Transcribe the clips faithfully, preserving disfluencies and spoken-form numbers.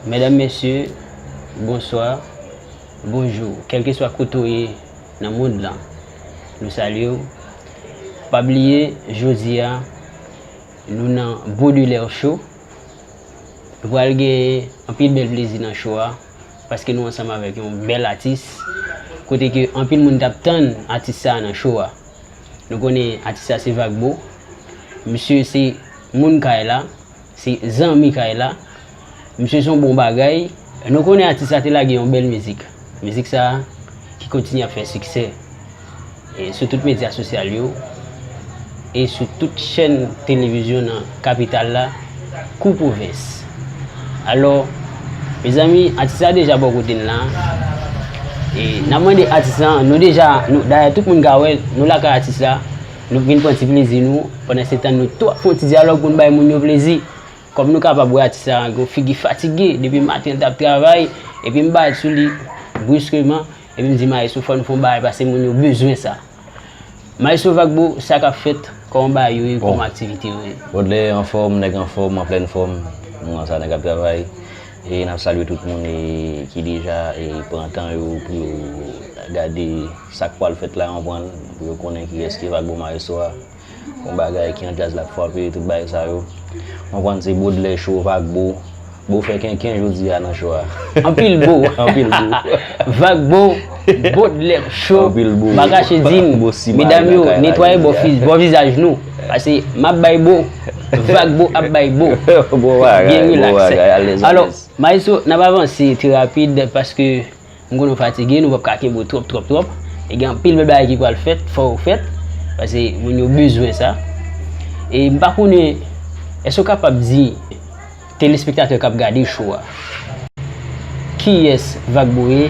Medam, mesye, bonswa, bonjou. Kèlkeswa kote w ye nan mond lan, nou salye w. Pa bliye, jodi a, nou nan Baudelaire Show. Nou pral gen anpil bèl plezi nan show a, paske nou ansanm avèk yon bèl atis, kote ke anpil moun t ap tann atis sa a nan show a. Nou konnen atis sa se Vagbo. Misye se moun kay la, se zanmi kay la. Misye se yon bon bagay. Nou konnen atis la te lage yon bèl mizik. Mizik sa a ki kontinye ap fè siksè. E sou tout medya sosyal yo, e sou tout chèn televizyon nan kapital la, kou pwovens. Alò, mezanmi, atis la deja bò kote n la. E n ap mande atis la, nou deja, nou, dayè tout moun ka wè, nou lakay atis la, nou vin pran ti plezi nou, pandan se tan nou tou ap fè yon ti dyalòg pou n bay moun yo plezi. Kòm nou kapab wè atis la gen yon figi fatige, depi maten l t ap travay, epi m bat sou li briskeman, epi m di Maestro fò n fè yon bagay paske moun yo bezwen sa. Maestro Vagbo, sa k ap fèt, kòman bagay yo ye, kòman aktivite yo ye? Baudelaire anfòm, nèg anfòm, an plèn fòm, nou konsa nèg ap travay. E n ap salye tout moun e, ki deja e, pran tan yo pou yo gade sa k pral fèt la, konprann, pou yo konnen kiyès ki Vagbo Maestro a. Yon bagay ki an djaz l ap frape, tout bagay sa yo. Konprann, se Baudelaire Show, Vagbo. Bo fè kenken jodi a nan show a. Anpil bo. Anpil bo. Vagbo, Baudelaire Show. Anpil bo. M pa kache di n, medam yo, netwaye bò vizaj nou. Paske m ap bay bo, Vagbo ap bay bo. Bon bagay, bon bagay, alèz, alèz. Alò, Maestro, n ap avanse trè rapid paske M konnen w fatige, nou p ap ka kenbe w twòp, twòp, twòp. E gen anpil bèl bagay ki pral fèt, fò yo fèt, paske moun yo bezwen sa. E m pa konnen, èske w kapab di telespektatè k ap gade show a, kiyès Vagbo ye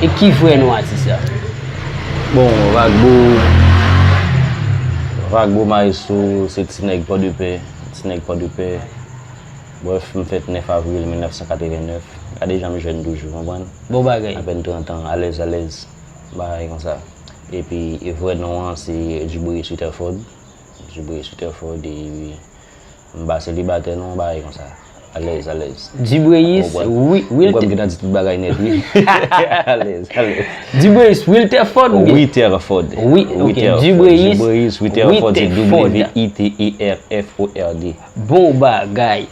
e ki vrè non atis la? Bon, Vagbo, Vagbo Maestro, se ti nèg Pòdepè, ti nèg Pòdepè. Brèf, m fèt nèf avril mil nèf san katreven nèf. Gade jan m jèn toujou, konprann? Bon bagay. Apèn trant an, alèz, alèz. Bagay konsa. Epi, e vrè non an, se Dubreyis Rutherford. Dubreyis Rutherford, e m pa selibatè non, bagay konsa. Alèz, alèz. Dubreyis, wi, wi. Ou wè m gentan di tout bagay nèt, wi. Alèz, alèz. Dubreyis Wilterford oubyen? Rutherford. Wi, ok. Dubreyis Rutherford, se W I T E R F O R D. Bon bagay.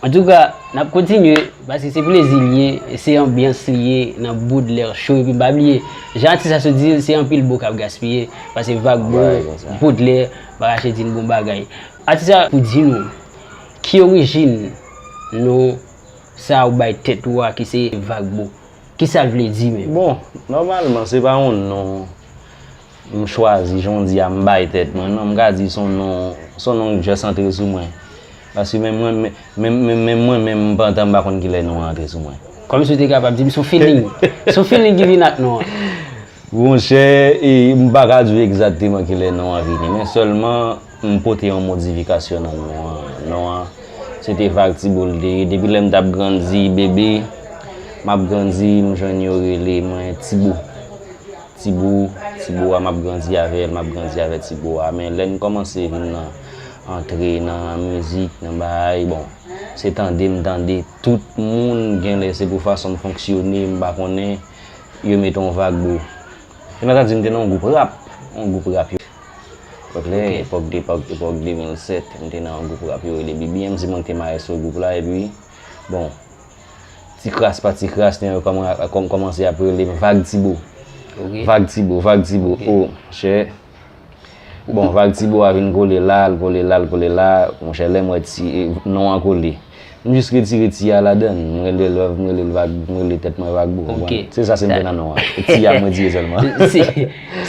Antouka, n ap kontinye, paske se plezi l ye, se anbyans li ye nan Baudelaire Show. Epi pa bliye, jan atis la sot di l, se anpil bo k ap gaspiye, paske Vagbo, Baudelaire, pa kache di n bon bagay. Atis la pou di nou, ki orijin non sa ou bay tèt ou a ki se Vagbo? Kisa l vle di menm? Bon, nòmalman, se pa yon non m chwazi, jan w di a, m bay tèt mwen. Non, m ka di se yon non, se yon non k just antre sou mwen. Paske menm mwen, menm, menm, menm, menm mwen menm, m pantan m pa konn kilè non an antre sou mwen. Kòmsi w te kapab di m se yon feeling. Se yon feeling ki vin ak non an. Monchè, e, m pa ka di w egzakteman kilè non an vini, men sèlman m pote yon modifikasyon nan non an. Non an, se te Vag Tibo l te ye. Depi lè m t ap grandi, bebe, m ap grandi, m jwenn yo rele mwen Tibo. Tibo, Tibo a, m ap grandi avè l, m ap grandi avè Tibo a. Men lè n kòmanse vin nan, antre nan mizik, nan bagay, bon, se tande m tande tout moun, genlè se pou fason m fonksyone, m pa konnen, yo mete yon Vagbo. Yo nan tande m te nan yon gwoup rap, yon gwoup rap yo. Epòk lè, epòk de, epòk, epòk de mil sèt, m te nan yon gwoup rap yo rele B B M, se mwen ki te mayestwo gwoup la, epi, bon, ti kras pa ti kras, nèg yo kòman-, kòm-, kòmanse ap rele m Vag Tibo. Vag Tibo, Vag Tibo, o, chè. Bon, Vag Tibo a vin kole la, l kole la, l kole la, monchè, lè m wè ti, e, non an kole. M jis retire ti a ladan l, m rele l, m rele l Vag, m rele tèt mwen Vagbo, w konprann? Se sa se m fè nan non an. Ti a mwen retire sèlman. Si,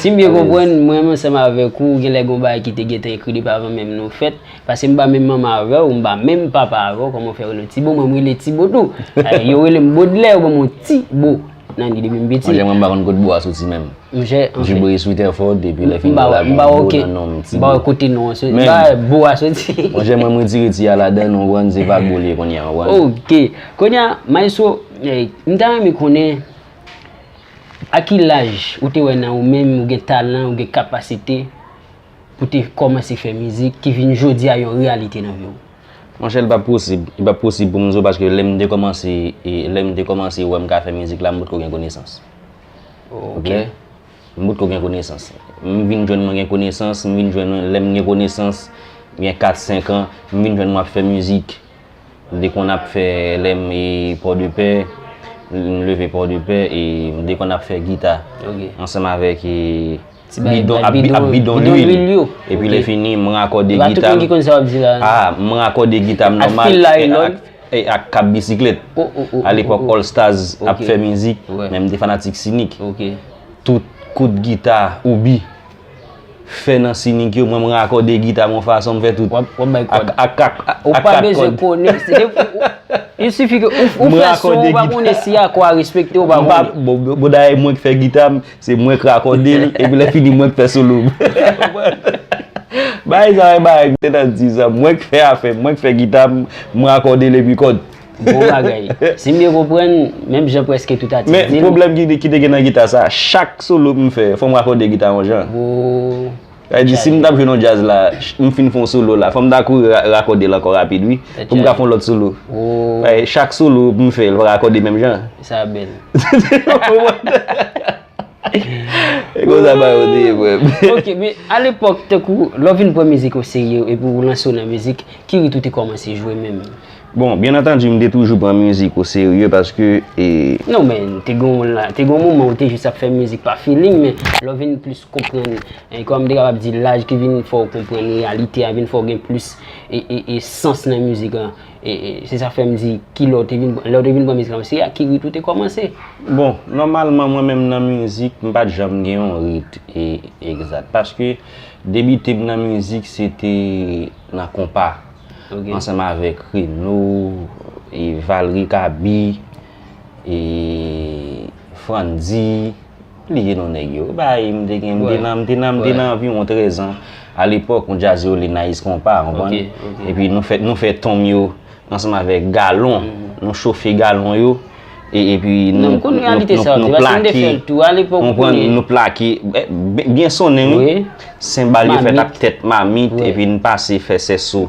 si m byen konprann, mwen menm ansanm avèk ou, genlè gen yon bagay ki te gentan ekri depi avan menm nou fèt. Paske m pa menm manman avè w, m pa menm papa avè w, kòman w fè rele w Tibo, mwen m rele Tibo tou. Yo rele m Baudelaire, yo ban m yon ti bo nan li depi m piti. Monchè, mwen m pa konn kot bo a soti menm. Monchè, anfen. Dubreyis Rutherford, depi lè fini la, m pa wè okenn, m pa wè kote non an soti, m pa wè bo a soti. Monchè, mwen m retire ti a ladan l, w konprann, se Vagbo l ye kounye a, w konprann? Ok. Kounye a, Maestro, eh, m ta renmen konnen a ki laj ou te wè nan ou menm, ou gen talan, ou gen kapasite, pou te kòmanse fè mizik ki vin jodi a yon reyalite nan vi w? Monchè, li p ap posib. Li p ap posib pou m di w, paske lè m te kòmanse, e, lè m te kòmanse wè m ka fè mizik la, m potko gen konesans. Ok. M potko gen konesans. M vin jwenn mwen gen konesans, m vin jwenn lè m gen konesans, gen kat, senk an, m vin jwenn mwen ap fè mizik. M te konn ap fè lè m e Pòdepè, m leve Pòdepè e m te konn ap fè gita ansanm avèk e bidon, ap bidon lwil. Epi lè fini, m rakòde gita m. Ah, m rakòde gita m nòmal e ak, e ak kab bisiklèt. Alepòk All Stars ap fè mizik, men m te fanatik Sinik. Tout kout gita, oubi, fè nan Sinik yo, mwen m rakòde gita m yon fason, m fè tout. W ap bay kòd. Ak, ak, ak, ou pa bezwen konnen. Il suffit ke ou, ou fè son, ou pa konnen si akò a respekte ou pa konnen. Bon, bon, dayè mwen k fè gita m, se mwen k rakòde l, epi lè fini mwen k fè solo m. Bagay sa, bagay m te nan di sa, mwen k fè afè m, mwen k fè gita m, m rakòde l epi kòd. Bon bagay. Si m byen konprann, menm jan prèske tout atis di l. Men pwoblèm ki, ki te gen nan gita sa, chak solo m fè, fò m rakòde gita yon jan. Sa vle di, si m t ap jwe nan djaz la, m fin fè yon solo la, fò m ta kouri ra-, rakòde l ankò rapid, wi, pou m ka fè yon lòt solo. Chak solo m fè, l pa rakòde menm jan. Sa bèl. E konsa bagay yo te ye, frè m. Ok, men alepòk, tankou, lè w vin pran mizik oserye, epi w lanse w nan mizik, ki rit ou te kòmanse jwe menm? Bon, byen antandi, m te toujou pran mizik oserye paske, e, non, men, te gen yon la, te gen yon moman ou te jis ap fè mizik pa feeling, men lè w vin plis konprann, e, kòman m te kapab di, laj ki vin fè w konprann reyalite a, vin fè w gen plis, e, e, e, sans nan mizik la. E, e, se sa fè m di, ki lè w te vin, lè w te vin pran mizik la, se a ki rit ou te kòmanse? Bon, nòmalman, mwen menm nan mizik, m pa t janm gen yon rit, e, egzat. Paske debite m nan mizik, se te nan konpa. Ok. Ansanm avèk Reno, e, Valry Kaby, e, Frandy, bliye non nèg yo. Bay, m te gen, m te nan, m te nan, m te nan anviwon trèz an. Alepòk, yon djaz yo rele Nice Konpa, konprann? Ok, ok. Epi nou fè, nou fè tonm yo ansanm avèk galon. Mhm. Nou chofe galon yo. E, epi nou, nou, nou, nou plake. Konprann? Nou plake. Eh, byen, byen sonnen, wi. Senbal yo fèt ak tèt mamit, epi n pase fè sèso.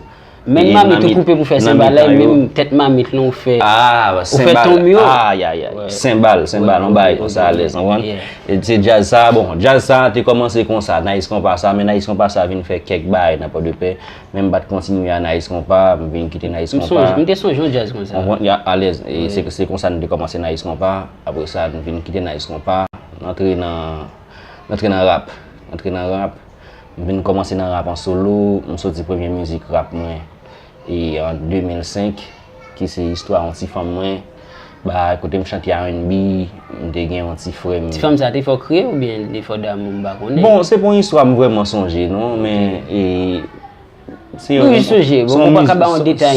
Menm mamit ou koupe pou fè senbal la, menm tèt mamit lan ou fè. Ah, ou fè senbal. Tonm yo. Ay, ay, ay. Senbal, senbal, yon bagay konsa alèz, konprann? E se djaz sa, bon, djaz sa te kòmanse konsa, Nice Konpa sa, men Nice Konpa sa vin fè kèk bagay nan Pòdepè, men m pa t kontinye a Nice Konpa, m vin kite Nice Konpa. M te sonje yon djaz konsa. Konprann? Ya, alèz, e se, se konsa nou te kòmanse Nice Konpa, apre sa, nou vin kite Nice Konpa, n antre nan, n antre nan rap, n antre nan rap, M vin kòmanse nan rap an solo, m soti premye mizik rap mwen e an de mil senk, ki se istwa yon ti fanm mwen, ba, kote m chante R and B, m te gen yon ti frè m. Ti fanm sa te fè w kriye oubyen te fè w damou, m pa konnen. Bon, se pa yon istwa m vrèman sonje, non, men, e, se yon, se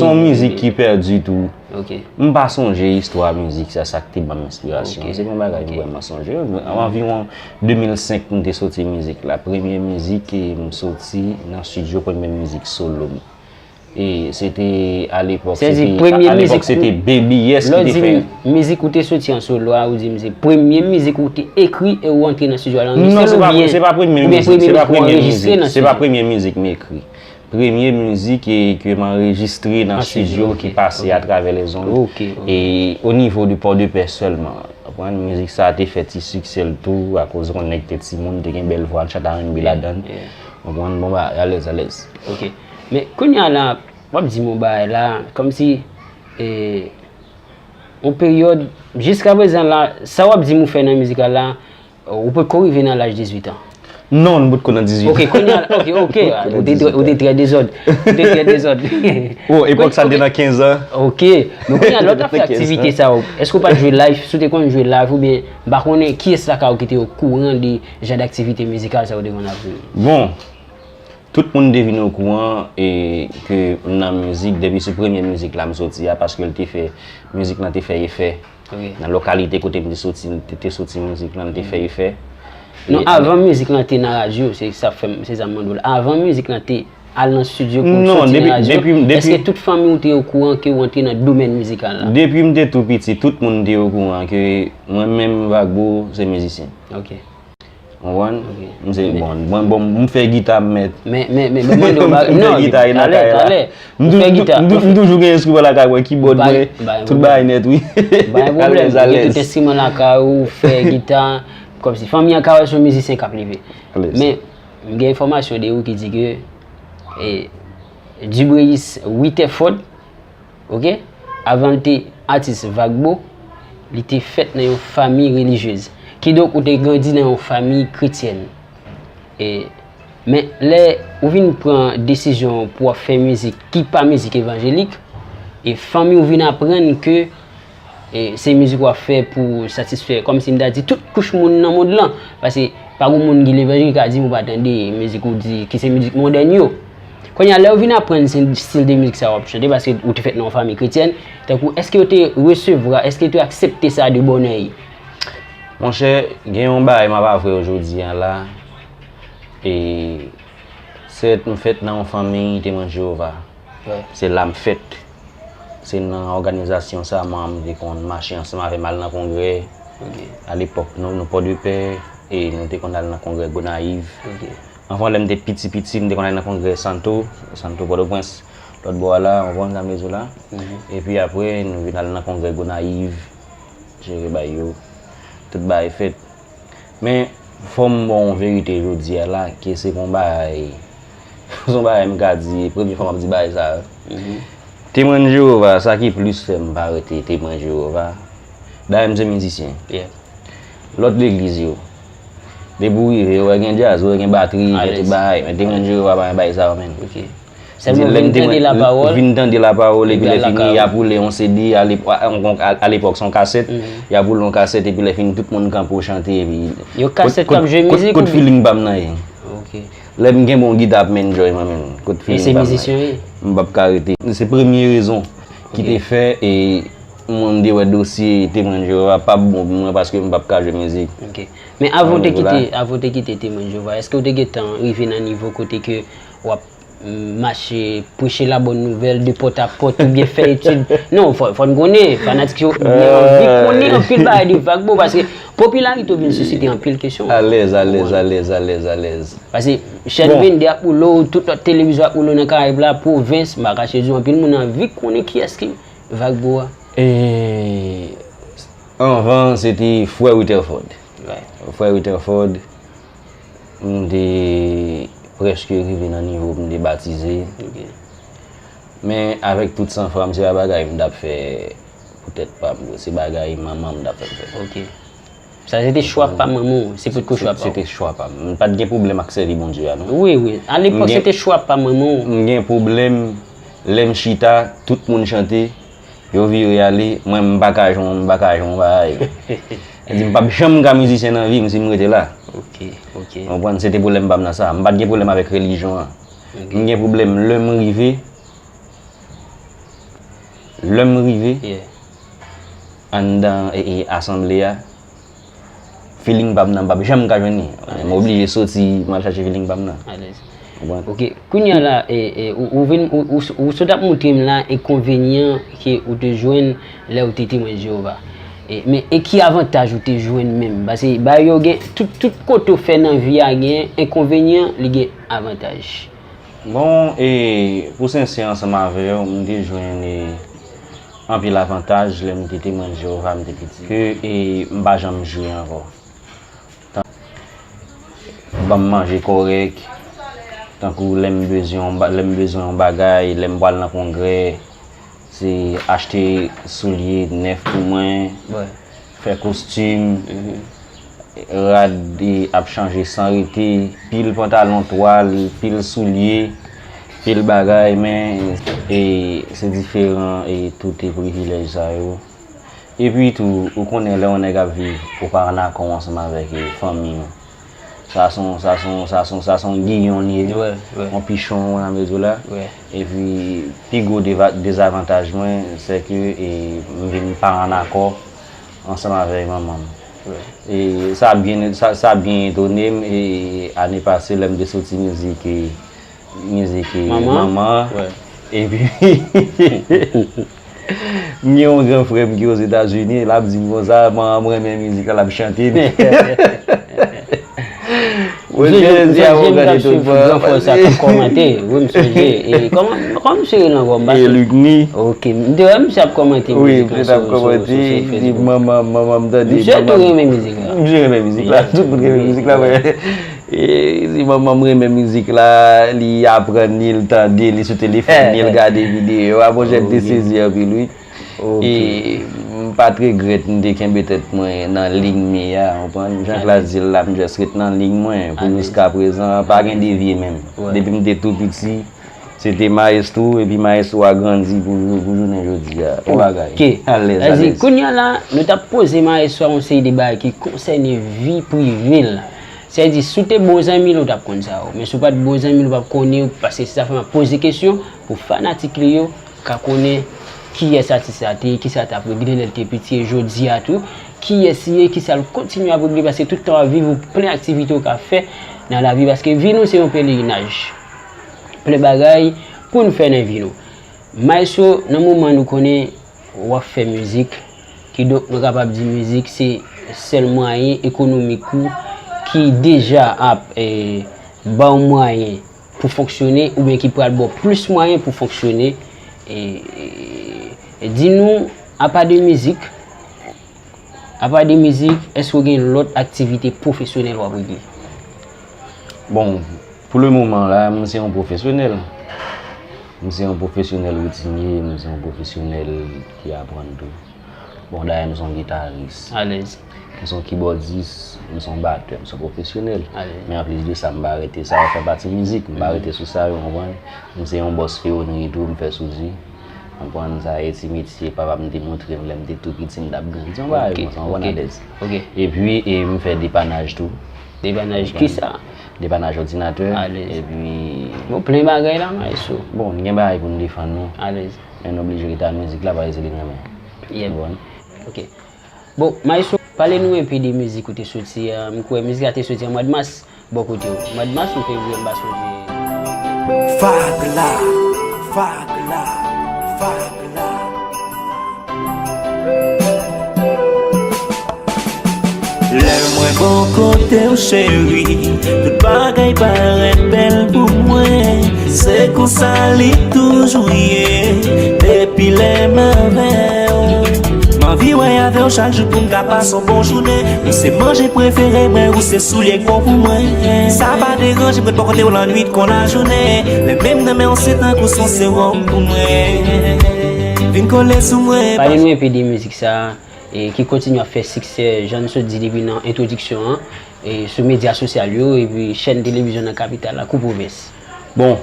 yon mizik ki pèdi tou. Ok. M pa sonje istwa mizik sa, sa k te ban m enspirasyon. Ok. Se pa yon bagay m vrèman sonje. Anviwon de mil senk m te soti mizik la. Premye mizik ke m soti nan estidyo, premye mizik solo m. E se te alepòk, se te, alepòk se te B B S ki te fè. Lè w di m mizik ou te soti an solo a, ou di m se premye mizik ou te ekri e ou antre nan estidyo al anrejistre l oubyen, oubyen premye mizik ou anrejistre nan estidyo? Non, se pa, se pa premye mizik, se pa premye mizik, se pa premye mizik m ekri. Premye mizik e, ke m anrejistre nan estidyo ki pase atravè lèzonn. Ok, ok. E o nivo de Pòdepè sèlman. Konprann? Mizik sa a te fè ti siksè l tou, akoz yon nèg te timoun, te gen bèl vwa, l chante R and B ladan l. Konprann? Bon, ba, alèz, alèz. Ok. Men, kounye a la, w ap di m yon bagay la, kòmsi, e, yon peryòd, jiskaprezan la, sa w ap di m ou fè nan mizik la la, ou potko rive nan laj dizuit an. Non, m potko nan dizuit an. Ok, kounye a, ok, ok, ou te, ou te trè dezòd. Ou te trè dezòd. Oh, epòk sa m te nan kenz an. Ok. Men kounye a, lè w t ap fè aktivite sa yo, èske w pa t jwe live? Si w te konn jwe live oubyen, m pa konnen kiyès lakay ou ki te okouran de jan d aktivite mizikal sa yo te konn ap jwe? Bon, tout moun te vin okouran e ke m nan mizik depi sou premye mizik la m soti a, paske l te fè, mizik lan te fè efè. Ok. Nan lokalite kote m te soti, te, te soti mizik lan, l te fè efè. Non, avan mizik lan te nan radyo, se sa fè m, se sa m mande w la. Avan mizik lan te al nan estidyo pou l soti nan radyo, èske tout fanmi w te okouran ke w antre nan domèn mizikal la? Depi m te tou piti, tout moun te okouran ke mwen menm, Vagbo, se mizisyen. Ok. Konprann? M se, bon, mwen, bon, m fè gita, m mèt. Men, men, men, men, mwen, m fè gita, e nan kay la. M toujou gen enstriman lakay mwen, kibòd mwen, tout bagay nèt, wi. Pa gen pwoblèm, ou gen tout enstriman lakay ou, ou fè gita, kòmsi fanmi an ka wè se yon mizisyen k ap leve. Men, m gen enfòmasyon de ou ki di ke, e, Dubreyis Witherford, oke, avan l te atis Vagbo, li te fèt nan yon fanmi relijyez. Kidonk, ou te grandi nan yon fanmi kretyèn. E, men, lè ou vin pran desizyon pou w ap fè mizik ki pa mizik evanjelik, e fanmi w vin aprann ke, e, se mizik w ap fè pou satisfè, kòmsi m ta di, tout kouch moun nan mond lan. Paske pa gen moun ki levanjil ki ka di m ou pa tande mizik ou di ki se mizik modèn yo. Kounye a, lè w vin aprann se stil de mizik sa w ap chante, paske ou te fèt nan yon fanmi kretyèn, tankou, èske yo te resevwa, èske yo te aksepte sa de bòn oeil? Monchè, gen yon bagay m ap avè w jodi a la, e, sèt, m fèt nan yon fanmi Temwen Jewova. Se la m fèt. Se nan òganizasyon sa manman m te konn mache ansanm avè m al nan kongrè. Alepòk, nou, nou Pòdepè, e nou te konn al nan kongrè Gonayiv. Anvan, lè m te piti, piti, m te konn al nan kongrè Santo, Santo Pòtoprens, lòt bò a la, w konprann sa m vle di w la. Epi apre, nou vin al nan kongrè Gonayiv, jere bay yo, tout bagay fèt. Men, fò m ba w yon verite jodi a la, ke se pa yon bagay, se yon bagay m ka di, premye fwa m ap di bagay sa a. Temwen Jewova, sa ki plis fè m pa rete Temwen Jewova, dayè m se mizisyen. Lòt legliz yo, depi w rive, ou wè gen djaz, ou wè gen batri, gen tout bagay, men Temwen Jewova pa gen bagay sa yo, menn. Sèlman vin tande lapawòl, vin tande lapawòl, epi lè fini, y ap woule yon C D, alepòk se yon kasèt, y ap woule yon kasèt, epi lè fini, tout moun kanpe w chante, epi. Yon kasèt k ap jwe mizik. Kot feeling pa m nan ye? Lè m gen bon gita ap m enjoy mwen menm, kot feeling pa m nan ye? M p ap ka rete. Se premye rezon ki te fè, e, mwen m te wè dosye Temwen Jewova p ap bon pou mwen paske m p ap ka jwe mizik. Men avan w te kite, avan w te kite Temwen Jewova, èske w te gentan rive nan nivo kote ke w ap mache, preche la bòn nouvèl de pòt a pòt oubyen fè etid? Non, fò, fò n konnen, fanatik yo, gen anvi konnen anpil bagay de Vagbo, paske popilarite w vin sisite anpil kesyon. Alèz, alèz, alèz, alèz, alèz. Paske chèn vennde ap woule w, tout lòt televizyon ap woule w nan Karayib la, pwovens, m pa kache di w, anpil moun anvi konnen kiyès ki Vagbo a. E, anvan, se te frè Rutherford. Frè Rutherford, m te prèske rive nan nivo pou m te batize. Men, avèk tout sanfra m, se pa bagay m t ap fè pou tèt pa m, se bagay manman m t ap fè m fè. Sa se te chwa pa manman w, se potko chwa pa w. Se te chwa pa m. M pa t gen pwoblèm ak sèvi Bondye a, non. Wi, wi. Alepòk, se te chwa pa manman w. M gen pwoblèm, lè m chita, tout moun chante, yo vire ale, mwen m pa ka jwenn, m pa ka jwenn yon bagay. Sa di m p ap janm ka mizisyen nan vi m si m rete la. Ou konprann? Se te pwoblèm pa m nan sa. M pa t gen pwoblèm avèk relijyon an. M gen pwoblèm lè m rive, lè m rive anndan, e, e, asanble a, feeling pa m nan, m p ap janm ka jwenn li. M oblije soti, m al chache feeling pa m nan. Ou konprann? Ok. Kounye a la, e, e, ou, ou vin, ou, ou, ou sot ap montre m la enkonvenyan ke ou te jwenn lè ou te Temwen Jewova. E, men, e ki avantaj ou te jwenn menm? Paske bagay yo gen, tout, tout kote ou fè nan vi a gen enkonvenyan, li gen avantaj. Bon, e pou sensè ansanm avè w, m te jwenn, e, anpil avantaj lè m te Temwen Jewova, m te piti, ke, e, m pa janm jwe ankò. Tan-, ban m manje kòrèk, tankou lè m bezwen yon ba-, lè m bezwen yon bagay, lè m pral nan kongrè, se achte soulye nèf pou mwen, fè kostim, rad, e, ap chanje san rete, pil pantalon twal, pil soulye, pil bagay, men, e, se diferan, e, tout, e, privilèj sa yo. Epi tou, ou konnen lè yon nèg ap viv, ou pa an akò ansanm avèk, e, fanmi w. Sa se yon, sa se yon, sa se yon, sa se yon giyon li ye. Yon pichon, w konn sa m vle di w la. Epi, pi gwo deva-, dezavantaj mwen, se ke, e, m vin pa an akò ansanm avèk manman m. E sa byen, sa, sa byen etone m, e, ane pase, lè m te soti mizik, e, mizik, e, manman. Epi, m gen yon gran frè m ki Ozetazini, l ap di m konsa, manman m renmen mizik la, l ap chante m. M sonje, m sonje m t ap swiv gran frè sa k ap kòmante. Wi, m sonje. E kòman, kòman misye rele ankò? M pa sonje. Lucny. Ok, m te wè misye ap kòmante mizik lan sou, sou, sou, sou Facebook. Manman, manman m tande. Misye tou renmen mizik la. Misye renmen mizik la. Tout moun renmen mizik la, men. E, si manman m renmen mizik la, li aprann li, li tande li sou telefòn li, li gade videyo a. Monchè, m te sezi anpil, wi. E m pa t regrèt m te kenbe tèt mwen nan liy m ye a, konprann? Jan Klass di l la, m just ret nan liy mwen. Pou jiskaprezan, pa gen devye menm. Depi m te tou piti, se te Maestro, epi Maestro a grandi pou, pou jounen jodi a. Yon bagay. Alèz, alèz. Kounye a la, nou t ap poze Maestro a yon seri de bagay ki konsène vi prive l. Sèdi, si w te bon zanmi l, ou t ap konn sa yo. Men si w pa t bon zanmi l, ou p ap konnen, paske se sa fè m ap poze kesyon pou fanatik li yo ka konnen kiyès atis la te ye, kisa l t ap regle lè l te piti e jodi a tou, kiyès li ye, kisa l kontinye ap regle, paske tout tan w ap viv, ou plen aktivite w ka fè nan lavi, paske vi nou se yon pelerinaj. Plen bagay pou n fè nan vi nou. Maestro, nan moman nou konnen w ap fè mizik, kidonk nou kapab di mizik se sèl mwayen ekonomik ou ki deja ap, eh, ba w mwayen pou fonksyone oubyen ki pral ba w plis mwayen pou fonksyone. E, e, e di nou, apa de mizik, apa de mizik, èske w gen lòt aktivite pwofesyonèl w ap regle? Bon, pou le moman la, m se yon pwofesyonèl. M se yon pwofesyonèl woutinye, m se yon pwofesyonèl ki aprann tou. Bon, dayè, m se yon gitaris. Alèz. M se yon kibòdis, m se yon batè, m se yon pwofesyonèl. Alèz. Men anplis de sa, m pa rete, sa yo fè pati mizik, m pa rete sou sa yo, konprann? M se yon bòs fewonri tou, m fè souzi. Konprann? Sa e ti metye papa m te montre m lè m te tou piti, m t ap grandi, yon bagay konsa, konprann, alèz. Epi, e, m fè depanaj tou. Depanaj kisa? Depanaj òdinatè. Alèz. Epi. Bon, plen bagay la, maestro. Bon, n gen bagay pou n defann nou. Alèz. Men n oblije rete ak mizik la, paske se li n renmen. Yep. Konprann? Ok. Bon, maestro, pale nou enpe de mizik ou te soti a. M kwè mizik la te soti an mwa de mas, bò kote w. Mwa de mas ou fevriye, m pa sonje. Vag la, vag la, vag la. Lè mwen bò kote w, cheri, tout bagay parèt bèl pou mwen. Se konsa li toujou ye, depi lè m avè w. M anvi wè avè w chak jou pou m ka pase yon bon jounen. Ou se manje prefere mwen, ou se soulye k bon pou mwen. Sa pa deranje m ret bò kote w lannwit kon lajounen. Lè men m nan men w, se tankou se yon sewòm pou mwen. Vin kole sou mwen. Pale nou enpe de mizik sa a, e ki kontinye ap fè siksè, jan n sot di depi nan entwodiksyon an, e sou medya sosyal yo, epi chèn televizyon nan kapital la, kou pwovens. Bon,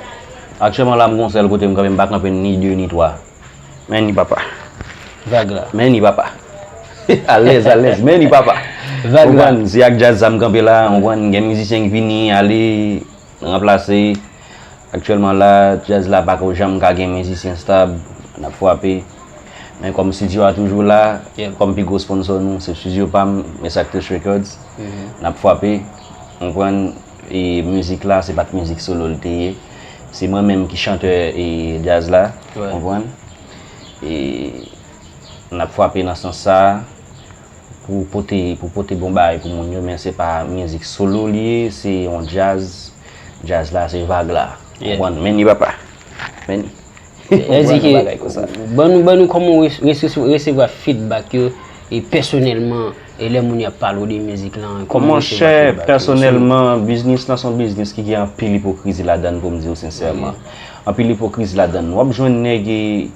aktyèlman la, m gon sèl kote m kanpe, m pa kanpe ni de ni twa. Men ni papa. Vag la. Men ni papa. Alèz, alèz, men ni papa. Vag la. Konprann, se ak djaz sa m kanpe la, konprann, gen mizisyen ki vini, ale, ranplase. Aktyèlman la, djaz la pa ko janm ka gen mizisyen stab, n ap frape. Men kòm estidyo a toujou la, kòm pi gwo sponsò nou, se estidyo pa m, Mesactus Records. N ap frape, konprann, e mizik la, se pa t mizik solo l te ye. Se mwen menm ki chantè e djaz la, konprann. E n ap frape nan sans sa a pou pote, pou pote bon bagay pou moun yo, men se pa mizik solo li ye, se yon djaz. Djaz la, se vag la. Konprann? Men ni papa. Men ni. Sèdi ke, ban nou, ban nou kòman w res-, res-, resevwa feedback yo, e pèsonèlman, e lè moun yo ap pale w de mizik lan, kòman w resevwa feedback yo? Monchè, pèsonèlman, biznis lan se yon biznis ki gen anpil ipokrizi ladan l, pou m di w sensèman. Anpil ipokrizi ladan l. W ap jwenn nèg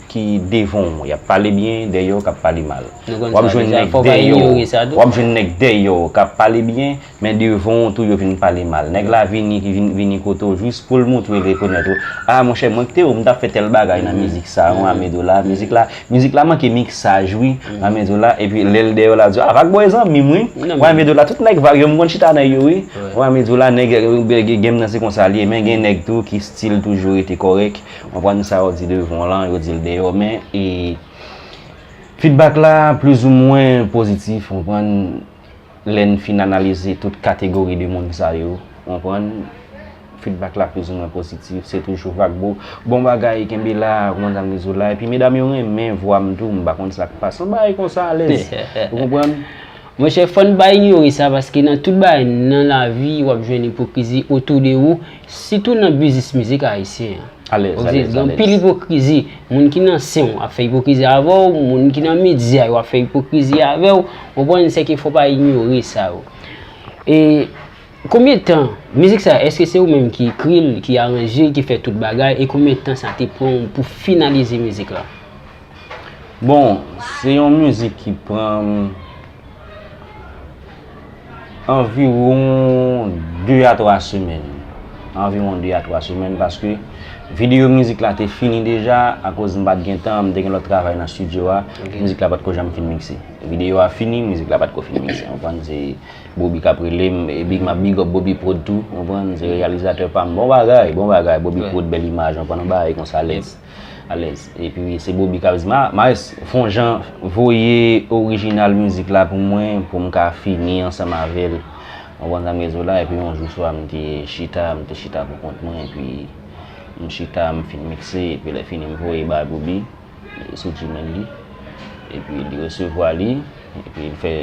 ki devan w, y ap pale byen, dèyè w k ap pale mal. W ap jwenn nèg dèyè w, w ap jwenn nèg dèyè w k ap pale byen, men devan w tou yo vin pale mal. Nèg la vini, vin, vini kote w jis pou l montre l rekonèt ou. A, monchè, mwen kite w, m t ap fè tèl bagay nan mizik sa, yon Ame Dola, mizik la, mizik la manke miksaj, wi, Ame Dola, epi lè l dèyè w la di, a, Vag Boy zanmi m, wi. Yon Ame Dola, tout nèg Vag yo, m konn chita nan yo, wi. Yon Ame Dola, nèg, gen m nan se konsa l ye, men gen nèg tou ki still toujou rete kòrèk. Konprann sa yo di devan w lan, yo di l dèyè w, men, e, feedback la plizoumwen pozitif, konprann, lè n fin analize tout kategori de moun sa yo, konprann, feedback la plizoumwen pozitif, se toujou Vag Bro. Bon bagay, kenbe la, konprann sa m di w la, epi medam yo renmen vwa m tou, m pa konn sa k pase, yon bagay konsa, alèz, ou konprann? Monchè, fò n pa inyore sa, paske nan tout bagay nan lavi, w ap jwenn ipokrizi otou de ou, sitou nan biznis mizik ayisyen an. Alèz, alèz, gen anpil ipokrizi. Moun ki nan sen w ap fè ipokrizi avè w, moun ki nan medya yo ap fè ipokrizi avè w. Ou konprann, sèke fò pa inyore sa yo. E konbyen tan, mizik sa, èske se ou menm ki ekri l, ki aranje l, ki fè tout bagay, e konbyen tan sa te pran w pou finalize mizik la? Bon, se yon mizik ki pran m anviwon de a twa semèn. Anviwon de a twa semèn, paske videyo mizik la te fini deja, akoz m pa t gen tan, m te gen lòt travay nan estidyo a, mizik la pa t ko janm fin mikse. Videyo a fini, mizik la pa t ko fin mikse. Ou konprann, se Bobby k ap rele m, e big, m ap big up Bobby Prod tou, ou konprann, se reyalizatè pa m. Bon bagay, bon bagay, Bobby Prod, bèl imaj, ou konprann, yon bagay konsa, alèz. Alèz. Epi se Bobby k ap di, Maes, fè yon jan voye orijinal mizik la pou mwen, pou m ka fini ansanm avè l. Ou konprann sa m vle di w la? Epi yon jou swa, m te chita, m te chita pou kont mwen, epi m chita, m fin mikse, epi lè fini, m voye bay Bobby sou Gmail li. Epi li resevwa li, epi l fè,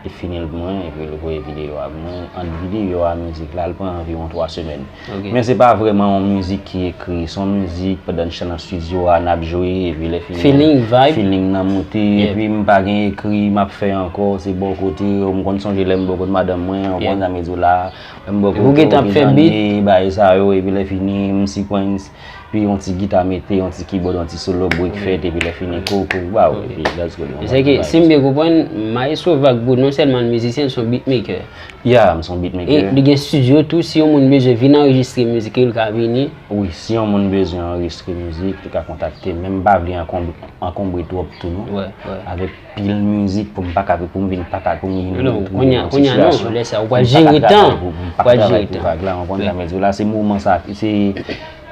li fini l pou mwen, epi l voye videyo a pou mwen. Ant videyo a, mizik la, l pran anviwon twa semèn. Men se pa vrèman yon mizik ki ekri, se yon mizik pandan n chita nan estidyo a, n ap jwe, epi lè fini, feeling, vibe, feeling nan moute, epi m pa gen ekri, m ap fè ankò, se bò kote, m konn sonje lè m bò kot madanm mwen, ou konn sa m vle di w la, lè m bò kote, ou gentan ap fè beat, bagay sa yo, epi lè fini, m sequence, epi yon ti gita mete, yon ti keyboard, yon ti solo break fèt, epi lè fini, kou, kou, waw, epi let's go, li yon bagay. Sèke, si m byen konprann, Maestro Vagbo non sèlman l mizisyen, l se yon beatmaker. Ya, m se yon beatmaker. E li gen estidyo tou, si yon moun bezwen vin anrejistre mizik li, l ka vini. Wi, si yon moun bezwen anrejistre mizik, li ka kontakte m, men m pa vle ankonb-, ankonbre twòp tou non. Avèk pil mizik pou m pa ka, pou m vin pa ka, pou m vin. Non, kounye a, kounye a non, lè sa, ou pral jere tan. Ou pral jere tan. Vag la, ou konprann sa m vle di w la, se moman sa, se,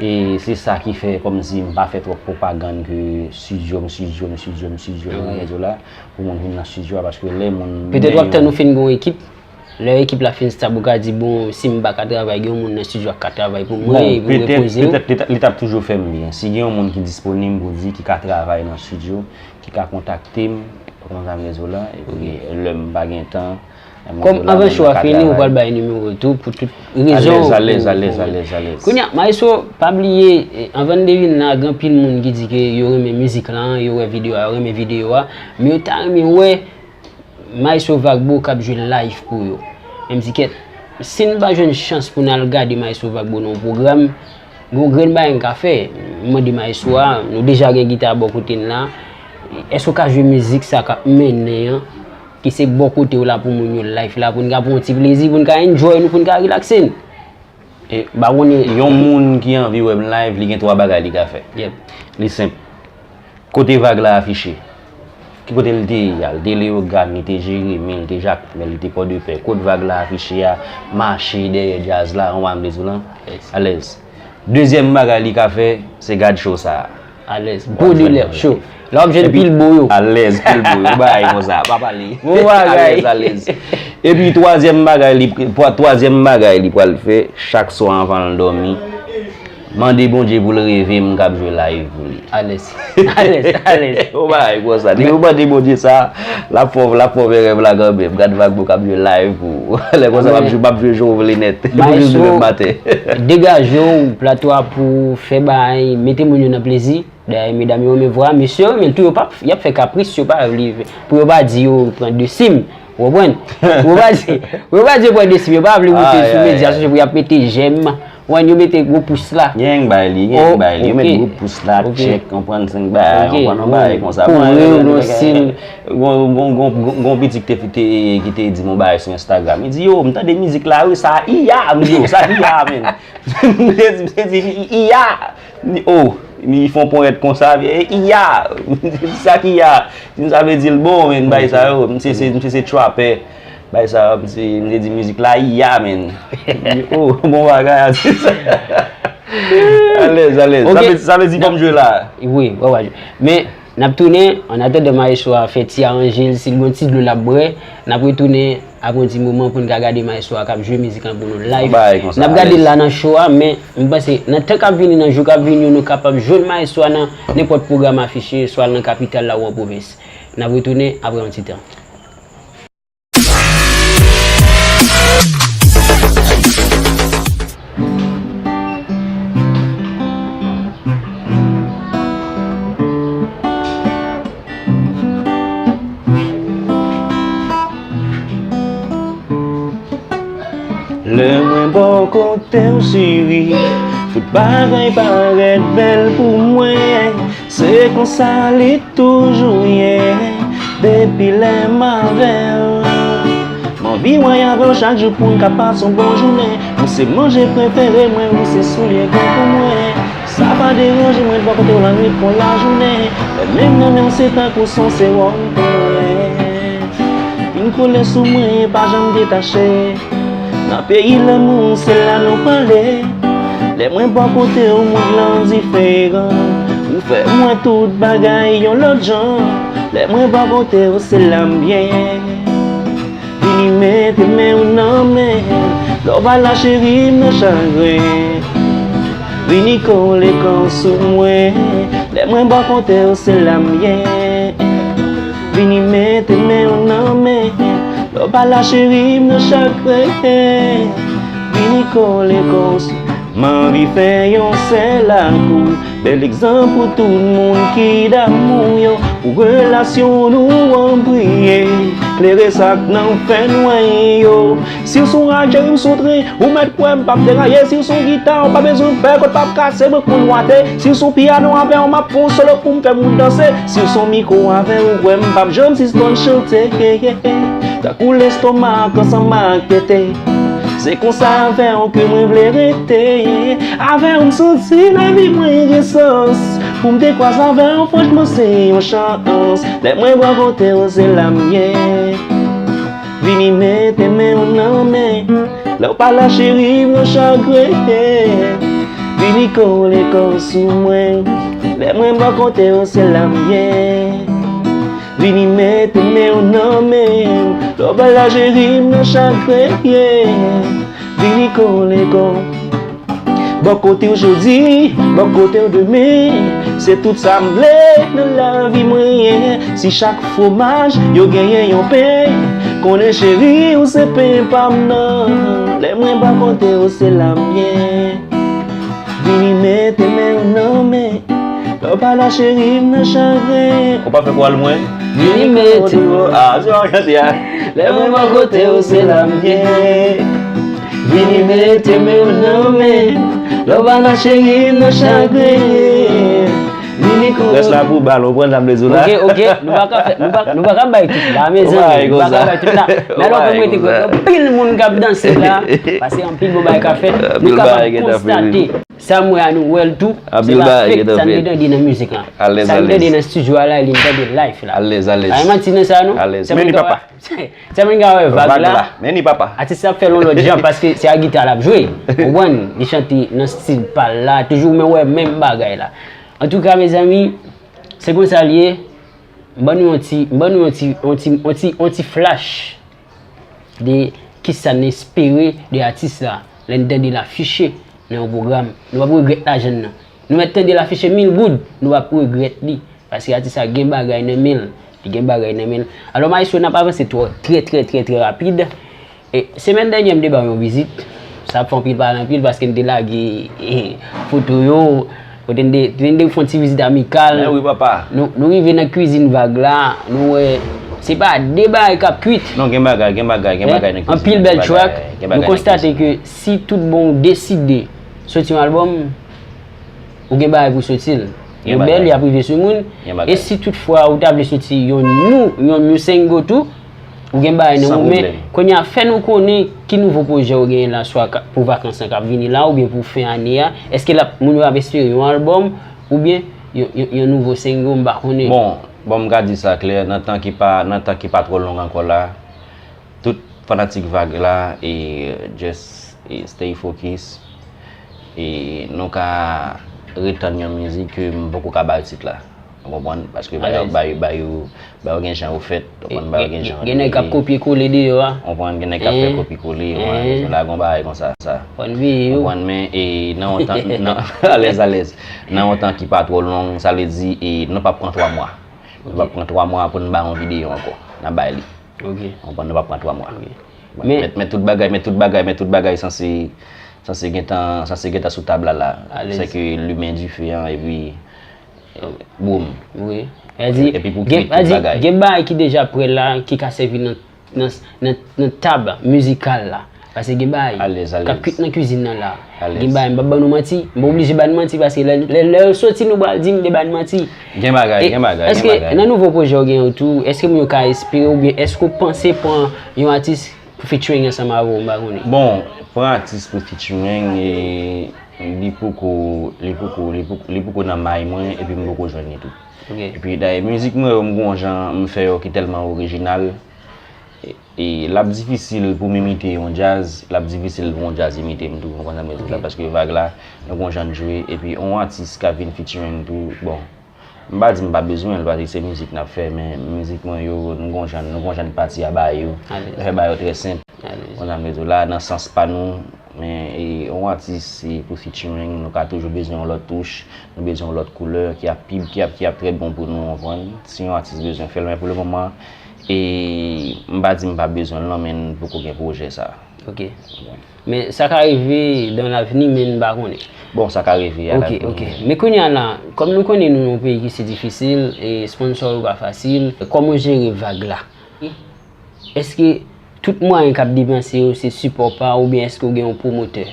e, se sa ki fè kòmsi m pa fè twòp pwopagann ke estidyo m, estidyo m, estidyo m, estidyo m, ou konprann sa m vle di w la, pou moun vin nan estidyo a, paske lè moun. Petèt w ap tann ou fin gen yon ekip, lè ekip la fin stab, ou ka di, bon, si m pa ka travay, gen yon moun nan estidyo a k ka travay pou mwen, epi repoze w. Bon, petèt, petèt, li t ap, li t ap toujou fè m byen. Si gen yon moun ki disponib, pou di, ki ka travay nan estidyo, ki ka kontakte m, ou konprann sa m vle di w la, epi lè m pa gen tan, lè m pa gen tan, m ka travay. Kòm anvan show a fini, ou pral bay nimewo w tou, pou tout rezon. Alèz, alèz, alèz, alèz, alèz. Kounye a, Maestro, pa bliye, eh, anvan n te vin la, gen anpil moun ki di ke yo renmen mizik la, yo wè videyo a, yo renmen videyo a, men yo ta renmen wè Maestro Vagbo k ap jwe live pou yo. Men m di kèt, si n pa jwenn chans pou n al gade Maestro Vagbo nan yon pwogram, gen yon grenn bagay n ka fè. M mande Maestro a, nou deja gen gita bò kote n la, èske w ka jwe mizik sa k ap mennen an, ki se bò kote w la pou moun yo live la, pou n ka pran yon ti plezi, pou n ka enjoy nou, pou n ka relakse n? E, ba konnen. Yon moun ki anvi wè m live, li gen twa bagay li ka fè. Li senp. Kote Vag la afiche? Ki kote l te ye a? L te Leyogàn, li te Jeremi, li te Jakmèl, li te Pòdepè. Kot Vag la afiche a? Mache dèyè djaz la, ou konprann sa m vle di w lan? Alèz. Dezyèm bagay li ka fè, se gad show sa a. Alèz. Gwo dilè, cho. La w ap jwenn pil bo yo. Alèz, pil bo yo. Yon bagay konsa. Pa pale. Bon bagay. Alèz, alèz. Epi twazyèm bagay li, twazyèm bagay li pral fè, chak swa anvan l dòmi, mande Bondye pou l reve m k ap jwe live pou li. Alèz. Alèz, alèz. Yon bagay konsa. Depi w mande Bondye sa, l ap fè w, l ap fè w fè rèv la kanmenm. Gad Vagbo k ap jwe live pou ou. Lè konsa, m ap jwe, m ap jwe jan w vle nèt. Pou jis demen maten. Degaje w, plato a pou w, fè bagay, mete moun yo nan plezi. Dayè, medam yo renmen vwa, mesye yo renmen l tou, yo p ap, y ap fè kapris, yo pa vle, pou yo pa di yo pran desi m, ou konprann? Pou yo pa di, pou yo pa di yo pran desi m, yo pa vle moute sou medya sosyo pou y ap mete jèm, ou konprann, yo mete gwo pous la. Gen bay li, gen bay li, yo met gwo pous la, tchèk, konprann, senk bay, konprann, yon bagay konsa. Kore w nan sil. Gon, gon, gon, gon, gon pitit ki te, te, ki te di m yon bagay sou Instagram. Li di, yo, m tande mizik la, wi, sa iya, m di, yo, sa iya, men. M te di, m te di, iya. Li, oh, li fè yon ponyèt konsa, vye, iya. Sa ki iya. Di m sa vle di l bon, men, bay sa yo. Misye se, misye se trapper. Bay sa yo, misye, misye di mizik la, iya, men. Li, oh, bon bagay, atis. Alèz, alèz. Sa vle, sa vle di fò m jwe la. Wi, wè, wè. Men, n ap tounen, an atandan maestro a fè ti aranje l, si l gon ti dlo l ap bwè, n ap retounen. Apre yon ti moman pou n ka gade maestro a k ap jwe mizik lan pou nou live. N ap gade l la nan show a, men m panse nan tan k ap vini, nan jou k ap vini yo, nou kapab jwenn maestro a nan nenpòt pwogram afiche, swa nan kapital la ou an pwovens. N ap retounen apre yon ti tan. Te w cheri, tout bagay parèt bèl pou mwen. Se konsa li toujou ye depi lè m avè w. M anvi wè avè w chak jou pou n ka pase yon bon jounen. Ou se manje prefere mwen, ou se soulye gou pou mwen. Sa pa deranje mwen bò kote w lannwit kon lajounen. Lè men m nan men w se tankou se yon sewòm pou mwen. Vin kole sou mwen, pa janm detache. Nan peyi lanmou, se la nou prale. Lè mwen bò kote w, mond lan diferan. Ou fè m wè tout bagay yon lòt jan. Lè mwen bò kote w, se la m byen. Vini mete men w nan men. Lè w pa la cheri, m nan chagren. Vini kole kò w sou mwen. Lè mwen bò kote w, se la m byen. Vini mete men w nan men. Lè w pa la cheri, m nan chagren. Vini kole kò w sou. M anvi fè yon sèl akou. Bèl egzanp pou tout moun ki damou yo. Pou relasyon nou an priye. Klere sa k nan fènwa yo. Si w se yon radyo, m se yon tren. Ou mèt kwè m p ap deraye. Si w se yon gita, ou pa bezwen pè, kòd p ap kase, mwen konn wate. Si w se yon pyano, avè w m ap fè yon solo pou m fè moun danse. Si w se yon mikwo, avè w kwè m p ap janm sispann chante. Tankou lestomak ansanm ak tete. Se konsa avè w ke mwen vle rete. Avè w m santi lavi mwen gen sans. Pou m te kwaze avè w, franchman, se yon chans. Lè mwen bò kote w, se la m ye. Vini mete men w nan men. Lè w pa la cheri, m nan chagren. Vini kole kò w sou mwen. Lè mwen bò kote w, se la m ye. Vini mete men w nan men. Lè w pa la cheri, m nan chagren. Vini kole kò. Bò kote w jodi, bò kote w demen. Se tout sa m vle nan lavi mwen. Si chak fwomaj yo genyen yon pen, konnen cheri ou se pen pa m nan. Lè mwen bò kote w se la m ye. Vini mete men w nan men. Lè w pa la cheri m nan chagren. Ou pa fè kwa l mwen? Vini mete w. Ah, se pa chante a. Lè mwen bò kote w se la m ye. Vini mete men w nan men. Lè w pa la cheri m nan chagren. Vini kote. Rès la pou bal, ou konprann sa m vle di w la? Ok, ok, nou pa ka fè, nou pa, nou pa ka bay tout la, mezanmi, nou pa ka bay tout la. Men alò, pou mwen te kwè, anpil moun k ap danse la, paske anpil bon bagay ka fèt, nou kapab konstate. Sa m wè a nou wè l tou, se pa fake sa n te tande nan mizik lan. Sa n tande nan estidyo a la, e li n tande live la. Alèz, alèz. Pa gen manti nan sa non. Alèz. Men li papa. Sa moun ka wè vag la. Men li papa. Atis la ap fè l yon lòt jan paske se a gita l ap jwe. Ou konprann? Li chante nan stil pa l la, toujou men wè menm bagay la. Antouka, mezanmi, se konsa l ye. M ban nou yon ti, m ban nou yon ti, yon ti, yon ti, yon ti flash de kisa n espere de atis la lè n tande l afiche nan yon pwogram. Nou p ap regrèt lajan n nan. Nou mèt tande l afiche mil goud, nou p ap regrèt li. Paske atis la gen bagay nan men l. Li gen bagay nan men l. Alò, maestro, n ap avanse twò, trè, trè, trè, trè rapid. E, semèn dènyè, m te ba w yon vizit. Sa ap fè anpil pale anpil paske n te lage, e, foto yo. Kote n te, n te fè yon ti vizit amikal. Men wi, papa. Nou, nou rive nan kwizin vag la, nou wè, se pa de bagay k ap kwit. Non, gen bagay, gen bagay, gen bagay nan kwizin. Anpil bèl track. Nou konstate ke si tout bon ou deside soti yon albòm, ou gen bagay pou soti l. Yo bèl, y ap rive sou moun. E si toutfwa ou ta vle soti yon nou, yon nou single tou, ou gen bagay nan ou men. Kounye a, fè nou konnen ki nouvo pwojè ou genyen la, swa pou vakans lan k ap vini la, oubyen pou fen ane a. Èske l ap, moun yo ap espere yon albòm, oubyen yon, yon, yon nouvo single, m pa konnen. Bon, bon, m ka di sa klè, nan tan ki pa, nan tan ki pa twò long ankò la, tout fanatik vag la, e, just, e, stay focus. E nou ka retann yon mizik ke m poko ka bay tit la. Ou konprann? Paske ba yo, ba yo, ba yo, ba yo gen jan yo fèt. Ou konprann? Ba yo gen jan yo ye. Gen nèg k ap kopye kole deyò a. Ou konprann? Gen nèg k ap fè kopi kole. Ou konprann? Lage yon bagay konsa, sa. Fò n veye yo. Ou konprann? Men, e, nan yon tan, nan, alèz, alèz. Nan yon tan ki pa twò long, sa vle di, e, nou p ap pran twa mwa. Nou p ap pran twa mwa pou n bay yon videyo ankò. N ap bay li. Ok. Ou konprann, nou p ap pran twa mwa. Ok. Men, men, men tout bagay, men tout bagay, men tout bagay sanse, sanse gentan, sanse gentan sou tab la, la. Alèz. Se ke limen dife an, epi, boum. Wi. Epi pou kwit tout bagay. Gen bagay ki deja prè la, ki ka sèvi nan, nan, nan, nan tab mizikal la. Paske gen bagay Alèz, alèz. k ap kwit nan kwizin nan la. Alèz. Gen bagay m p ap ban nou manti. M oblije ba n manti paske lè lè lè yo soti nou pral di m de ba n manti. Gen bagay, gen bagay, gen Èske bagay. Nan nouvo pwojè w gen yo tou, èske moun yo ka espere oubyen èske w panse pran yon atis pou featuring ansanm avè w, m pa konnen. Bon, pran atis pou featuring e li poko li poko li poko li poko nan may mwen epi m poko jwenn li tou. Ok. Epi dayè mizik mwen yo m gon jan m fè yo ki tèlman orijinal e, e l ap difisil pou m imite yon djaz, l ap difisil pou yon djaz imite m tou, ou konprann sa m vle di la, paske vag la nou gon jan n jwe epi yon atis ka vin featuring tou, bon, m pa di m pa bezwen l paske se mizik n ap fè men mizik mwen yo nou gon jan nou gon jan n pati a ba yo, Alèz. Nou fè ba yo trè senp. Alèz. Konn sa m vle di w la nan sans pa nou, men e, yon atis se pou featuring nou ka toujou bezwen yon lòt touch, nou bezwen yon lòt koulè ki ap pi ki ap ki ap trè bon pou nou, ou konprann? Si yon atis bezwen fè l men pou le moman e m pa di m pa bezwen l non men n poko gen pwojè sa. Ok. Men sa ka rive dans l'avenir men n pa konnen. Bon sa ka rive a Ok, ok. Men kounye a la, kòm nou konnen nou nan yon peyi ki se difisil e sponsò yo pa fasil, kòman w jere vag la? Èske tout mwayen k ap depanse yo se sipò pa w oubyen èske w gen yon pwomotè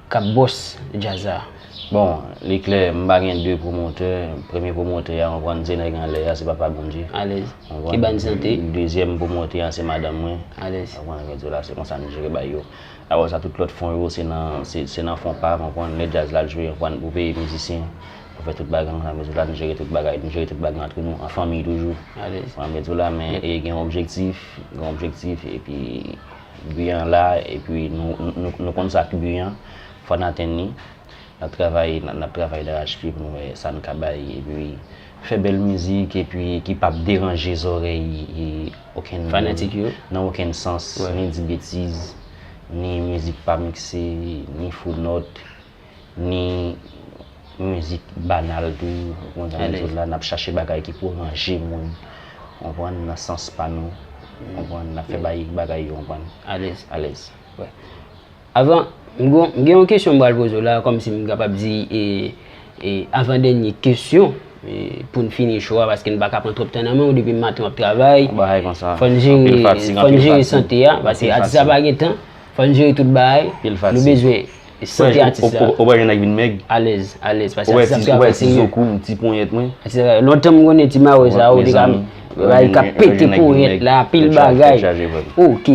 k ap bòs djaz la? Bon, li klè, m pa gen de pwomotè. Premye pwomotè a, ou konprann, se nèg anlè a, se Papa Bondye. Alèz. Ou Ki ba n sante. Dezyèm pwomotè a, se madanm mwen. Alèz. Ou konprann, mwen di w la, se konsa nou jere bay yo. Apre sa, tout lòt fon yo, se nan, se, se nan fon pa, ou konprann, lè djaz la jwe, ou konprann, pou peye mizisyen, pou fè tout bagay, konsa, mwen di w la, nou jere tout bagay, nou jere tout bagay antre nou, an fanmi toujou. Alèz. Ou konprann, mwen di w la, men e gen yon objektif, gen yon objektif, epi bi an la, epi nou, nou, nou, nou konn sa ki bi an, fò n atenn li. N ap travay, n ap, n ap travay darachpye pou nou wè sa n ka bay, epi fè bèl mizik, epi ki p ap deranje zòrèy e okenn moun Fanatik yo. Nan okenn sans, Wè. Ni di betiz, ni mizik pa mikse, ni fo nòt, ni mizik banal tou, ou konprann sa m vle di w la, n ap chache bagay ki pou ranje moun, ou konprann, nan sans pa nou, ou konprann, n ap fè bay bagay yo, ou konprann, Alèz. Alèz. Avan, m gon- m gen yon kesyon m pral poze w la, kòmsi m kapab di, e, e, avan dènye kesyon, e, pou n fini show a, paske n pa ka pran twòp tan nan men w, depi maten w ap travay. Yon bagay konsa. Fò n Anpil jere, fatig, fò n anpil jere fatig. Sante a, paske Anpil atis la fatig. Pa gen tan, fò n jere tout bagay. Anpil fatig. Nou bezwen sante atis la. Ou pa jwenn nèg vin mèg. Alèz, alèz, paske Ou wè atis ap ti, travay ou wè ti serye. Zo kou, ti ponyèt mwen. Lontan m konnen ti mawo sa, ou te ka Mezanmi. bay ka pete ponyèt la, pil bagay. Ok.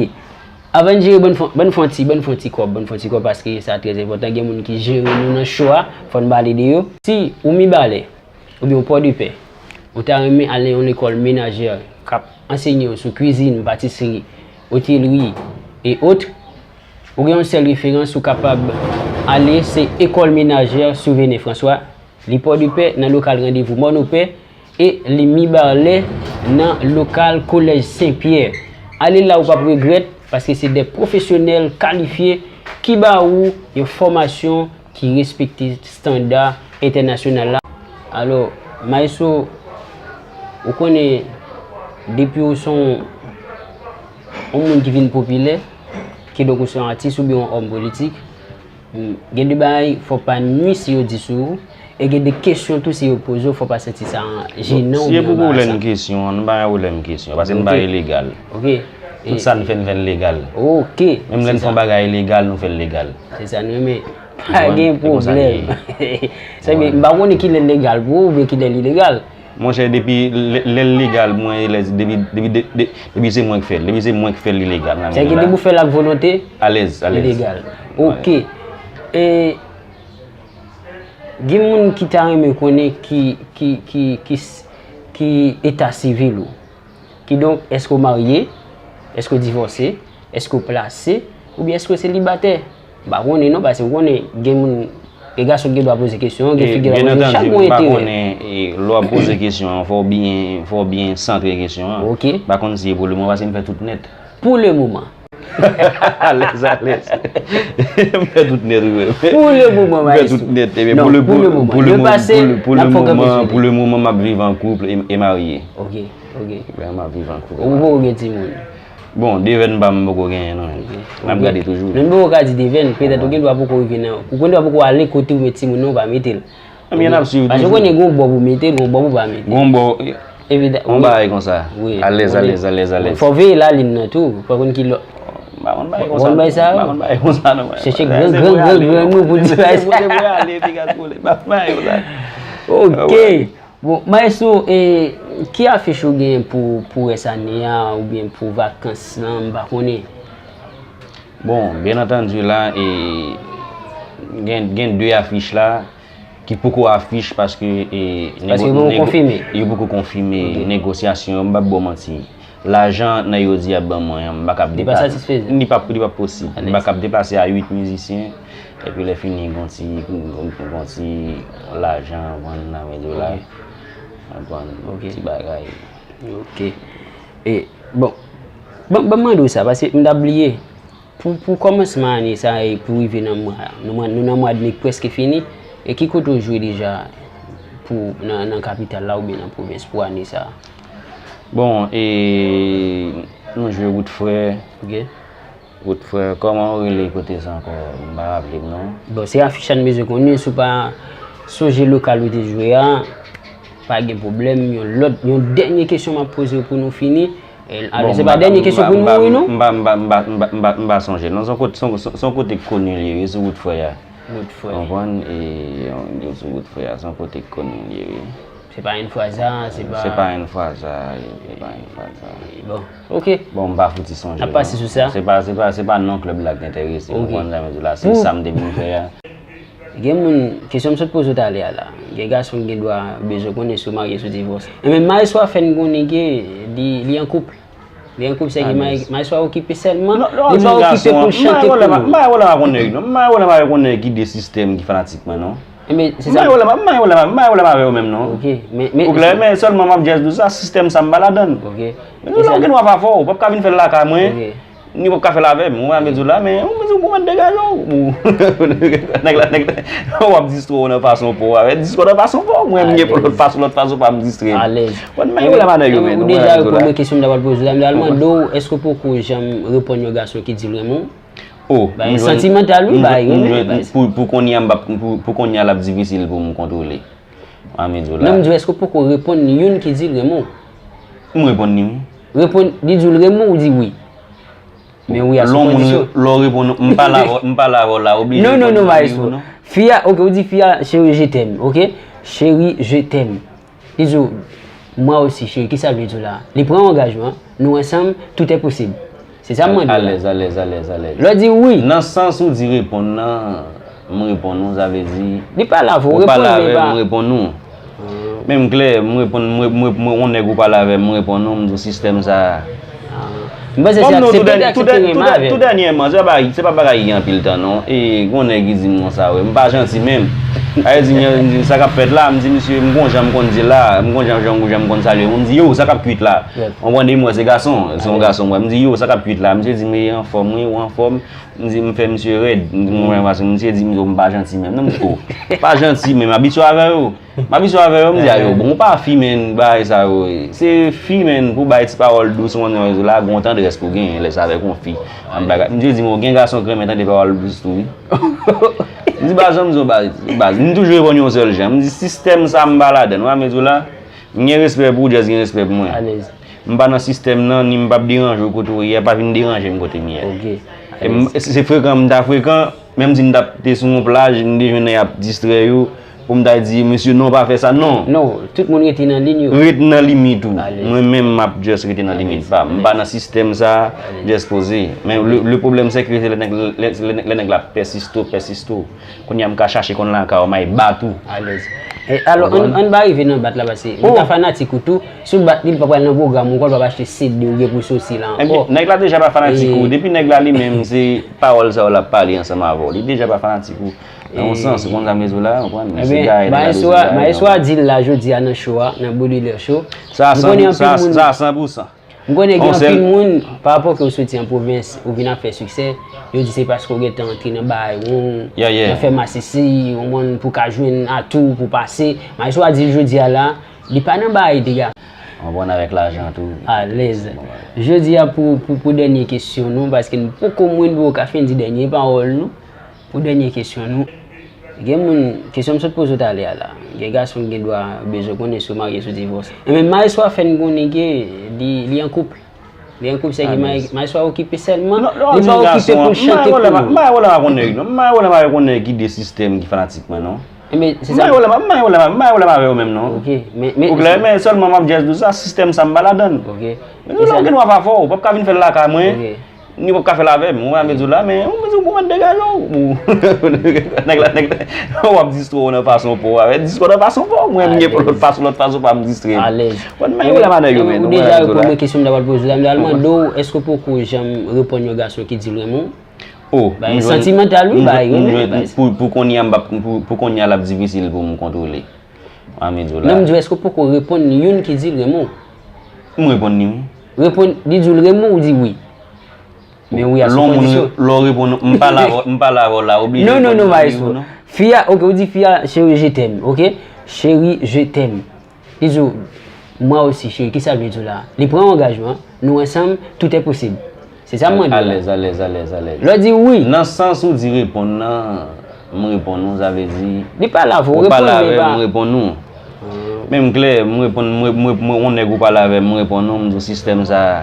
Avan n jere, ban n fon- ban n fon ti, ban n fon ti kòb, ban n fon ti kòb paske sa trè enpòtan. Gen moun ki jere nou nan show a, fò n pale de yo. Si ou Mibalè, oubyen ou Pòdepè, ou ta renmen al nan yon lekòl menajè k ap ansenye w sou kwizin, patisri, otelri, e ot, ou gen yon sèl referans ou kapab ale, se École Ménagère Souvenet François, li Pòdepè nan lokal randevou Mòn Opè, e li Mibalè nan lokal kolèj Sen Pyè. Ale la ou p ap regrèt, paske se de pwofesyonèl kalifye ki ba ou yon fòmasyon ki respekte estanda entènasyonal la. Alò, Maestro, ou konnen depi ou se yon, yon moun ki vin popilè, kidonk ou se yon atis oubyen yon òm politik, gen de bagay fò pa nwi si yo di sou ou, e gen de kesyon tou si yo poze w, fò pa santi sa jenan oubyen anbarasa. Si e pou pwoblèm kesyon an, nou pa gen pwoblèm kesyon, paske nou pa ilegal. Ok. Tout sa n fè, n fè l legal. Ok. Menm lè n fè yon bagay ilegal, nou fè l legal. Se sa nou renmen. Pa gen pwoblèm. Sa vle di, m pa konnen kilè l legal pou ou oubyen kilè l ilegal. Monchè, depi lè, lè l legal, mwen, lè, depi, depi, de, de, depi se mwen k fè l. Depi se mwen k fè l, li legal. Sa vle di depi w fè l ak volonte, Alèz, alèz. Li legal. Ok. E, gen moun ki ta renmen konnen ki, ki, ki, ki, s- ki eta sivil ou. Kidonk, èske w marye? Èske w divòse? Èske w plase? Oubyen èske w selibatè? M pa konnen non, paske w konnen, gen moun, gen gason ki gen dwa poze kesyon, gen fi ki gen dwa poze, chak moun enterè. Konnen, e, lè w ap poze kesyon an, fò w byen, fò w byen santre kesyon an. Ok. M pa konn si e pou le moman, paske m fè tout nèt. Pou le moman. Alèz, alèz. M fè tout nèt, wi. Pou le moman, M fè tout nèt. Ebyen, pou le, pou le, pou le moman, pou le moman, m ap viv an koup e, e marye. Ok, ok. M ap viv an koup. Ou poko gen timoun? Bon, devèn pa m poko genyen non. N ap gade toujou. Menm poko ka di devèn, petèt ou gen dwa poko rive nan, ou gen dwa poko ale kote ou met timoun nan, ou pa mete l. Ebyen, n ap swiv toujou. Paske ou konnen gon bò pou mete l, gon bò pou pa mete l. Gon bò, yon bagay konsa. Alèz, alèz, alèz, alèz. Fò w veye lalin nan tou, fò w konn ki lò. M pa konn bagay konsa non. M pa konn bagay konsa non. Chèche gran gran gran gran mwen pou di bagay sa. Se pou ale, piga koule. M pa konn bagay konsa. Ok. Bon, Maestro, e, ki afich ou gen pou, pou rès ane a, oubyen pou vakans lan, m pa konnen. Bon, byen antandi la, e, gen, gen de afich la ki poko afich paske, e, yo poko konfime. Yo poko konfime negosyasyon yo, m p ap ba w manti. Lajan nan yo di y ap ban mwen an, m pa kab deplase. Li pa satisfezan. Li pa, li pa posib. M pa kab deplase a uit mizisyen, epi lè fini, gon ti, gon ti lajan, konprann, nan men dola. Konprann, ti bagay. Ok. E, bon, ban, ban m mande w sa, paske m t ap bliye. Pou, pou kòmansman ane sa a e pou rive nan mwa, nou, nou nan mwa de me k prèske fini, e ki kote w jwe deja pou, nan, nan kapital la oubyen nan pwovens pou ane sa a? Bon, e, nou jwe Wout Frè. Ok. Wout Frè, kòman w rele kote sa ankò? M pa raple m non. Bon, se afich sa n bezwen konnen, si w pa sonje lokal ou te jwe a, pa gen pwoblèm, yon lòt, yon dènye kesyon m ap poze w pou nou fini. E, alò, se pa dènye kesyon pou nou, wi, non? M pa, m pa, m pa, m pa, m pa, m pa sonje l non. Se yon kote, se yon, se yon kote k koni li ye, wi, sou Wout Frè a. Wout Frè. Ou konprann? E, yon, yon sou Wout Frè a, se yon kote k koni li ye, wi. Se pa yon fraz a, se pa. Se pa yon fraz a, wi, se pa yon fraz a. Bon, ok. Bon, m pa fouti sonje l non. N ap pase sou sa. Se pa, se pa, se pa non klèb la k enterese m, ou konprann sa m di w la, se sa m te vin fè a. Gen moun, kesyon m sot poze w talè a la. Gen gason ki gen dwa bezwen konnen si w marye, si w divòse. Enben, Maestro a fè n konnen ke li, li an koup. Li an koup, se ke Maestro a okipe sèlman. Li pa okipe pou l chante pou nou. M pa wè lè m avèk yon nèg non. M pa wè lè m avèk yon nèg ki de sistèm, ki fanatik mwen non. Enben, se sa. M pa wè lè m, m pa wè lè m, m pa wè lè m avè yo menm non. Ok, men, men. Ou klè, men sèlman m ap jazz dousa, sistèm sa m pa ladann. Ok. Men nou la ou gen dwa pa fò, ou p ap ka vin fè l lakay mwen. Ok. Ni w ap ka fè l avè m, ou pa vle di w la, men ou vle di w pou mèt degaje w. Nèg la, nèg la, w ap distrè w nan fason pa w avè, distrè w nan fason pa w, mwen m gen lòt fason, lòt fason pa m distrè m. Alèz. Bon, men ou la pa nèg yo, men ou deja reponn mwen kesyon m ta pral poze w la, m ta pral mande w, èske w poko janm reponn yon gason ki di l renmen w? Oh, bagay santimantal, wi, bagay renmen, bagay. Pou, pou kounye a, m p ap, pou, pou kounye a, l ap difisil pou m kontwole. Mwen m di w la. Non, m di w, èske w poko reponn youn ki di l renmen w? M reponn li, wi. Reponn, li di w l renmen w, ou di wi. Men wi a sou kondisyon. Lè w reponn, m pale avè w, m pale avè w la, oblije reponn wi ou non. Fi a, ok, ou di fi a, chérie, je t'aime, ok? Chérie, je t'aime. Li di w, moi aussi, chérie, kisa l vle di w la? Li pran yon angajman, nou ansanm, tout est possible. Se sa m mande w la. Alèz, alèz, alèz, alèz. Lè w di wi. Nan sans ou di reponn nan, m reponn ou, sa vle di. Li pale avè w, ou pale avè m, m reponn ou. Men m klè, m reponn, m re-, m re-, m re-, yon nèg ou pale avè m, m reponn ou, m di w sistèm sa a. M panse se aksepte, te aksepte renmen avè l. Tou dènyèman, se pa bagay, se pa bagay ki gen anpil tan non. E gon nèg ki di m konsa, wè, m pa janti menm. Sa vle di, m di, sa k ap fèt la, m di, misye, m gon jan m konn di l la, m gon jan, jan, jan m konn salye moun, m di, yo, sa k ap kwit la? Ou konprann, e mwen se gason, se yon gason, mwen, m di, yo, sa k ap kwit la? Misye di, men anfòm, wi, ou anfòm? M di, m fè misye rèd. M di, mwen, paske misye di m, yo, m pa janti menm. Non, m di, oh, pa janti menm, abitye avè yo. M abitye avè yo, m di a yo, bon, ou pa fi, men, bagay sa yo. Se fi, men, pou bay ti pawòl dous, ou konn rezo la, gon tandrès pou genyen, lè sa avèk yon fi. An bagay. Misye di m, oh, gen gason k renmen tande pawòl dous tou, wi. M di, baz, m di, oh, baz, baz, m toujou reponn yon sèl jan. M di, sistèm sa, m pa ladann. Ou konprann, m di w la, m gen respè pou w, just gen respè pou mwen. Alèz. M pa nan sistèm nan, ni m p ap deranje w kote w ye a, pa vin deranje m kote m ye a. Ok. E m, se frekan m ta frekan, menm si m t ap te sou yon plaj, m te jwenn nèg ap distrè yo, pou m ta di, mesye, non, pa fè sa, non. Non, tout moun rete nan liy yo. Ret nan limit ou. Alèz. Mwen menm, m ap just rete nan limit pa m. M pa nan sistèm sa, just poze. Men le, le problème, c'est que lè nèg, lè, lè, lè nèg la pèsiste w, pèsiste w. Kounye a m ka chache konn lakay ou, m ay bat ou. Alèz. E alò, ann, ann pa rive nan bat la, paske nou ta fanatik ou tou. Si w bat li, li pa pral nan pwogram ou ankò, li p ap achte C D ou gen pou soti la ankò. Ebyen, nèg la deja pa fanatik ou. Depi nèg la li menm, se pawòl sa yo l ap pale ansanm avè w. Li deja pa fanatik ou. Nan yon sans, ou konn sa m vle di w la, ou konprann? Ebyen, Maestro a, Maestro a di l la jodi a nan show a, nan Baudelaire Show. Sa a san pou san. M konnen gen anpil moun, pa rapò ke w soti an pwovens, ou vin ap fè siksè, yo di se paske w gentan antre nan bagay won, nan fè masisi, w konprann, pou w ka jwenn atou, pou w pase. Maestro a di l jodi a la, li pa nan bagay dega. Ou konprann, avèk lajan tou. Alèz. Jodi a pou, pou, pou dènye kesyon nou, paske n poko mwen pou w ka fin di dènye pawòl nou. Pou dènye kesyon nou, gen moun, kesyon m sot poze w talè a la, gen gason ki gen dwa bezwen konnen si w marye, si w divòse. Enben, Maestro a fè n konnen ke li, li an koup. Gen koup sè ki may, may swa okipe sèlman, li pa okipe pou l chante pou nou. M pa wè lè m a konn nèg non. M pa wè lè m a konn nèg ki de sistèm ki fanatik mwen non. Ebyen, se sa. M pa wè lè m a, m pa wè lè m a, m pa wè lè m avè yo menm non. Ok, men, men. Ou klè, men sèlman m ap jazz dous sa, sistèm sa m pa ladann. Ok. Men nou la ou gen dwa pa fò, ou p ap ka vin fè l lakay mwen. Ok. Ni w ap ka fè l avè m, ou wè sa m vle di w la, men ou vle di w pou mèt degaje w. Nèg la, nèg la, w ap distre w nan fason pa w, avè distre w nan fason pa w, mwen m gen lòt fason, lòt fason pa m distre m. Alèz. Bon, men ou la madan yo, men ou deja reponn mwen kesyon m ta pral poze w la, m ta pral mande w, èske w poko janm reponn yon gason ki di l renmen w? Oh, bay santimantal wi, bay renmen, bay. Pou, pou kounye a, m p ap, pou, pou kounye a, l ap difisil pou m kontwole. Mwen vle di w la. Non, m di w, èske w poko reponn youn ki di l renmen w? M reponn li wi. Reponn, li di w l renmen w, ou di wi. Men wi a sou kondisyon. Lè w reponn, m pale avè w, m pale avè w la, oblije. Non, non, non, maestro. Fi a, ok, ou di fi a, chérie, je t'aime, ok? Chérie, je t'aime. Li di w, moi aussi, chérie, kisa l vle di w la? Li pran yon angajman, nou ansanm, tout est possible. Se sa m mande w la. Alèz, alèz, alèz, alèz. Lè w di wi. Nan sans ou di reponn nan, m reponn ou, sa vle di. Li pale avè w, ou pale avè m, m reponn ou. Men m klè, m reponn, m re-, m re-, m re-, yon nèg ou pale avè m, m reponn ou, m di w sistèm sa a.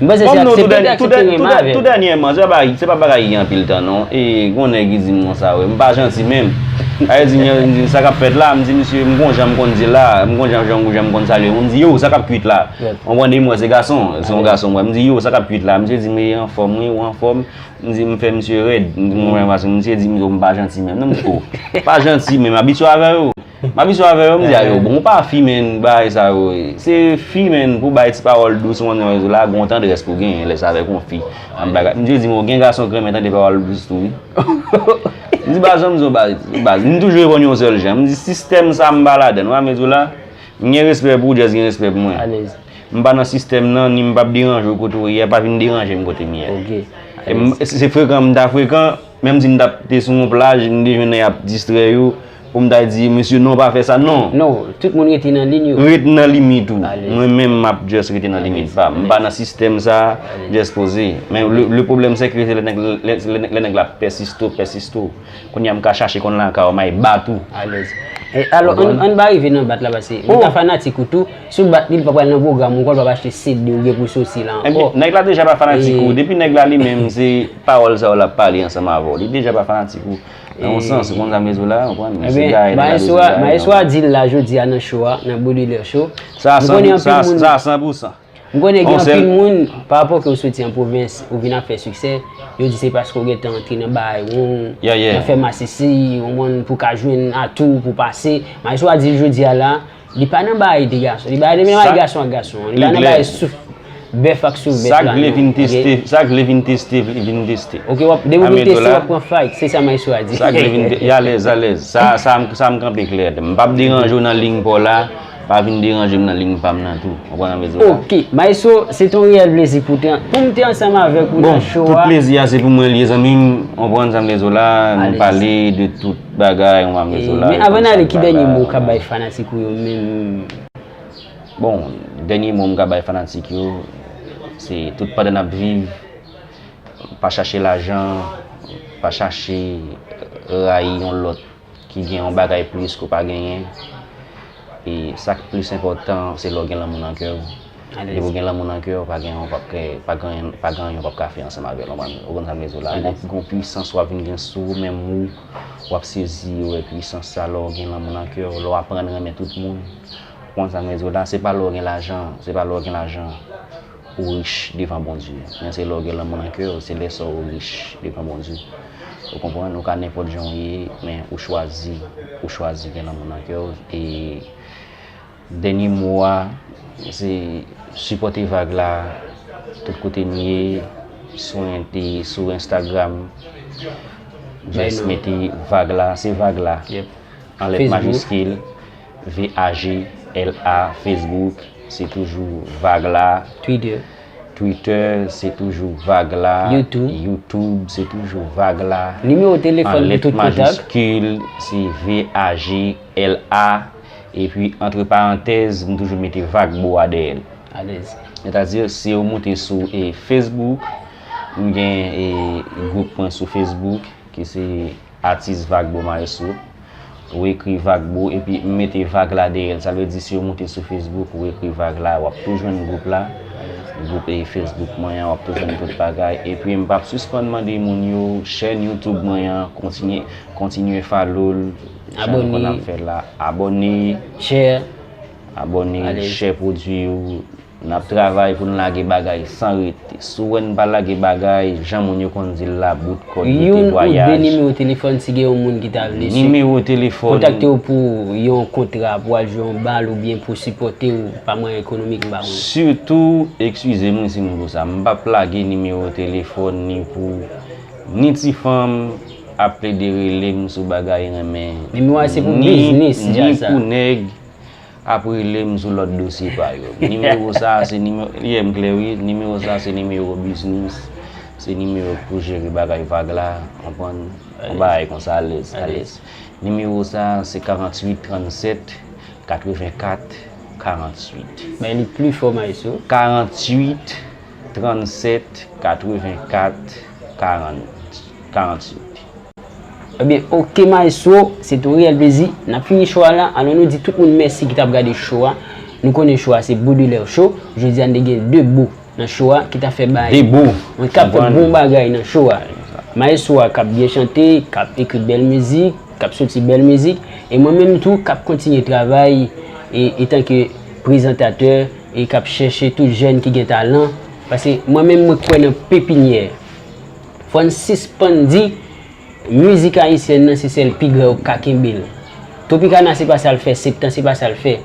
M panse se aksepte, te aksepte renmen avè l. Tou dènyèman, se pa bagay, se pa bagay gen anpil tan non. E gon nèg ki di m konsa, wi, m pa janti menm. Sa vle di, m di, sa k ap fèt la, m di, misye, m gon jan m konn di la, m gon jan, jan, jan m konn salye moun, m di, yo, sa k ap kwit la? Ou konprann, m wè se gason, se yon gason m wè. M di, yo, sa k ap kwit la? Misye di m, e, anfòm, wi, ou anfòm? M di, m fè misye rèd. M di, mwen, paske misye di m, yo, m pa janti menm. Non, m di, o, pa janti menm, abitye avè yo. M abitye avè yo, m di, a yo, bon, ou pa fi, menn, bagay sa yo. Se fi, menn, pou bay ti pawòl dous, ou konn sa m vle di w la, gon tandrès pou genyen, lè se avèk yon fi. An bagay. Misye di m, o, gen gason k renmen tande pawòl dous tou, wi. M di, baz, jan m di w, baz, baz. M toujou reponn yon sèl jan. M di, sistèm sa, m pa ladann, ou konn sa m vle di w la? M gen respè pou ou, just gen respè pou mwen. Alèz. M pa nan sistèm nan, ni m p ap deranje w kote w ye a, pa vin deranje m kote m ye a. Ok. E m, se, se frekan m ta frekan, menm si m t ap te sou yon plaj, m te jwenn nèg ap distrè yo, pou m ta di, mesye, non, pa fè sa, non. Non, tout moun rete nan liy yo. Ret nan limit ou. Alèz. Mwen menm, m ap just rete nan limit pa m. M pa nan sistèm sa, just poze. Men le, le problème, c'est que lè nèg, lè, lè, lè nèg la pèsiste w, pèsiste w. Kounye a m ka chache konn lakay ou, m ay bat ou. Alèz. E alò, ann, ann pa rive nan bat la, paske li ta fanatik ou tou. Si w bat li, li pa pral nan pwogram ou, ou pa achte C D ou gen pou soti la ankò. Ebyen, nèg la deja pa fanatik ou. Depi nèg la li menm, se pawòl sa yo l ap pale ansanm avè w. Li deja pa fanatik ou. Nan yon sans, ou konn sa m vle di w la, ou konprann? Se gade nèg la bezwen gade. Maestro a di l la jodi a nan show a, nan Baudelaire Show. Sa a san pou san. M konnen gen anpil moun, pa rapò ke w soti an pwovens, ou vin ap fè siksè, yo di se paske w gentan antre nan bagay won, nan fè masisi, w konprann, pou w ka jwenn atou, pou w pase. Maestro a di l jodi a la, li pa nan bagay de gason, li pa nan bagay gason ak gason, li pa nan bagay souf bèf ak souf bèf la, non. Sa k vle vin teste, sa k vle vin teste, vin teste. Ok, w ap, depi w vin teste, w ap pran fight, se sa maestro a di. Sa k vle vin te-, alèz, alèz. Sa, sa m, sa m kanpe klè. M p ap deranje w nan liy pa w la. Pa vin deranje m nan liy pa m nan tou. Ou konprann sa m vle di w la? Ok, Maestro, se te yon reyèl plezi pou te, pou m te ansanm avèk ou nan show a. Bon, tout plezi a se pou mwen l ye, zanmi m. Ou konprann sa m vle di w la? Nou pale de tout bagay, ou konprann sa m vle di w la? Men avan n ale, ki dènye mo w ka bay fanatik ou yo menm? Bon, dènye mo m ka bay fanatik yo, se tout pandan n ap viv, pa chache lajan, pa chache rayi yon lòt ki gen yon bagay plis ke w pa genyen. E sa k plis enpòtan, se lè w gen lanmou nan kè w. Depi w gen lanmou nan kè w, pa gen anyen w p ap ka, pa gen, pa gen anyen w p ap ka fè ansanm avè l, ou konprann? Ou konn sa m vle di w la? Gon, gon pwisans w ap vin gen sou ou, menm ou, w ap sezi, ou wè pwisans sa lè w gen lanmou nan kè w, lè w aprann renmen tout moun. Ou konn sa m vle di w la? Se pa lè w gen lajan, se pa lè w gen lajan. Ou rich devan Bondye. Men se lè w gen lanmou nan kè w, se lè sa w rich devan Bondye. Ou konprann? Ou ka nenpòt jan w ye, men ou chwazi, ou chwazi gen lanmou nan kè w. E dènye mo a, se sipòte Vag la tout kote n ye, sou enti-, sou Instagram. Just mete Vag la, se Vag la. An lèt majiskil, V A G L A, Facebook, se toujou Vag la. Twitter. Twitter, se toujou Vag la. YouTube. YouTube, se toujou Vag la. Nimewo telefòn pou tout kontak. An lèt majiskil, se V A G L A. Epi, antre parantèz, m toujou mete Vagbo a dèyè l. Alèz. Sètadi, si w moute sou, e, Facebook, m gen, e, gwoup mwen sou Facebook, ki se Atis Vagbo Maestro. Ou ekri Vagbo epi m mete Vag la dèyè l. Sa vle di si w moute sou Facebook, ou ekri Vag la, w ap tou jwenn gwoup la. Gwoup e Facebook mwen an, w ap tou jwenn tout bagay. Epi m p ap sispann mande moun yo, chèn YouTube mwen an, kontinye, kontinye follow l. Jan nou konn ap fè la. Abòne. Share. Abòne, share pwodui yo. N ap travay pou n lage bagay san rete. Si w wè n pa lage bagay, jan moun yo konn di l la, bout kòd mete vwayaj. Youn ou de nimewo telefòn si gen yon moun ki ta vle kontakte w pou yon kontra, pou al jwe yon bal oubyen pou sipòte w pa mwayen ekonomik, m pa konnen. Sitou, eskize m wi si m di w sa, m p ap lage nimewo telefòn ni pou ni ti fanm ap plede rele m sou bagay renmen, nimewo a se pou biznis, ni pou nèg ap rele m sou lòt dosye pa yo. Nimewo sa a se nimewo, li yè m klè wi, nimewo sa a se nimewo biznis, se nimewo pou jere bagay vag la, konprann? Yon bagay konsa, alèz, alèz. Nimewo sa a se karanntuit trannsèt katrevenkat karanntuit. Men li pli fò, Maestro. Karanntuit trannsèt katrevenkat karanntuit. Ebyen, oke, Maestro, se te yon reyèl plezi. N ap fini show a la. Alò, nou di tout moun mèsi ki t ap gade show a. Nou konnen show a se Baudelaire Show. Jodi a, n te gen de bo nan show a ki t ap fè bagay. De bo. Mwen k ap fè bon bagay nan show a. Maestro a k ap byen chante, k ap ekri bèl mizik, k ap soti bèl mizik. E mwen menm tou, k ap kontinye travay e, etanke prezantatè e k ap chèche tout jèn ki gen talan. Paske mwen menm, mwen kwè nan pepinyè. Fò n sispann di mizik ayisyèn nan se sèl pi gran yo k ka kenbe l. Tropicana se pa sa l fè, Septan se pa sa l fè.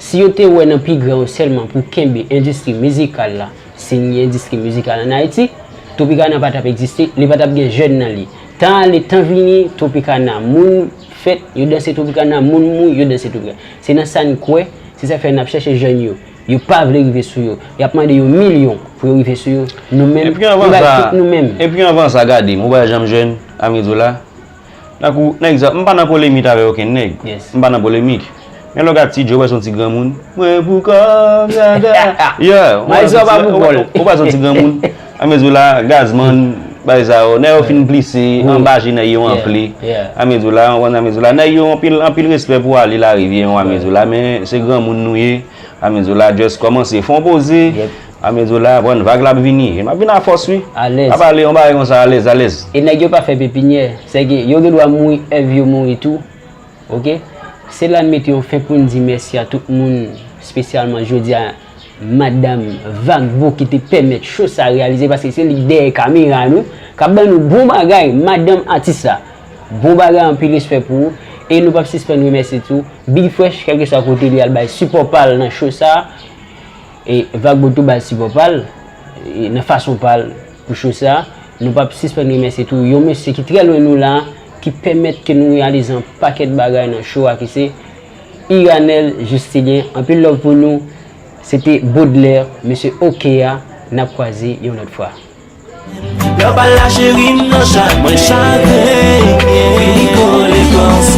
Si yo te wè nan pi gran yo sèlman pou kenbe endistri mizikal la, si n gen endistri mizikal ann Ayiti, Tropicana pa t ap egziste, li pa t ap gen jèn nan li. Tan ale, tan vini, Tropicana, moun fèt, yo danse Tropicana, moun mouri, yo danse Tropicana. Se nan sa n kwè, se sa k fè n ap chèche jèn yo. Yo pa vle rive sou yo. Y ap mande yo milyon pou yo rive sou yo. Nou menm, nou bay tout nou menm. Epi anvan sa, gade m, ou pa janm jwenn, Amedou la. Tankou, nan egzanp, m pa nan polemik avèk okenn nèg. M pa nan polemik. Men lè w gad Ti Djo, ou wè se yon ti granmoun. Mwen pou kòb, dada. Yeah, ou wè se yon ti granmoun. Amedou la, Gazman, bay sa yo. Nèg yo fin plise, anba je nèg yo anfle. Amedou la, ou konn Amedou la. Nèg yo anpil, anpil respè pou Ale Larivye, Amedou la, men se granmoun nou ye. Amedou la just kòmanse fè yon poze. Amedou la, pran vag la ap vini. E m ap vin a fòs wi. Alèz. Ap ale yon bagay konsa, alèz, alèz. E nèg yo pa fè pepinyè. Sèke yo gen dwa mouri, èv yo mouri tou. Oke? Se la n mete yon fen pou n di mèsi a tout moun, espesyalman jodi a, Madanm Vagbo ki te pèmèt show sa reyalize, paske se li k dèyè kamera nou, k ap ban nou bon bagay, madanm atis la. Bon bagay, anpil respè pou ou. E nou p ap sispann remèsye tou Big Fresh, kèlkeswa kote li al bay sipò pa l nan show sa. E Vagbo tou bay sipò pa l, e nan fason pa l pou show sa. Nou p ap sispann remèsye tou yon mesye ki trè lwen nou la, ki pèmèt ke nou reyalize yon pakèt bagay nan show a, ki se Iranel Justilien. Anpil love pou nou. Se te Baudelaire, mesye Oke a. N ap kwaze yon lòt fwa. Lè w pa la cheri m nan chay mwen chagren. Vini kole kò w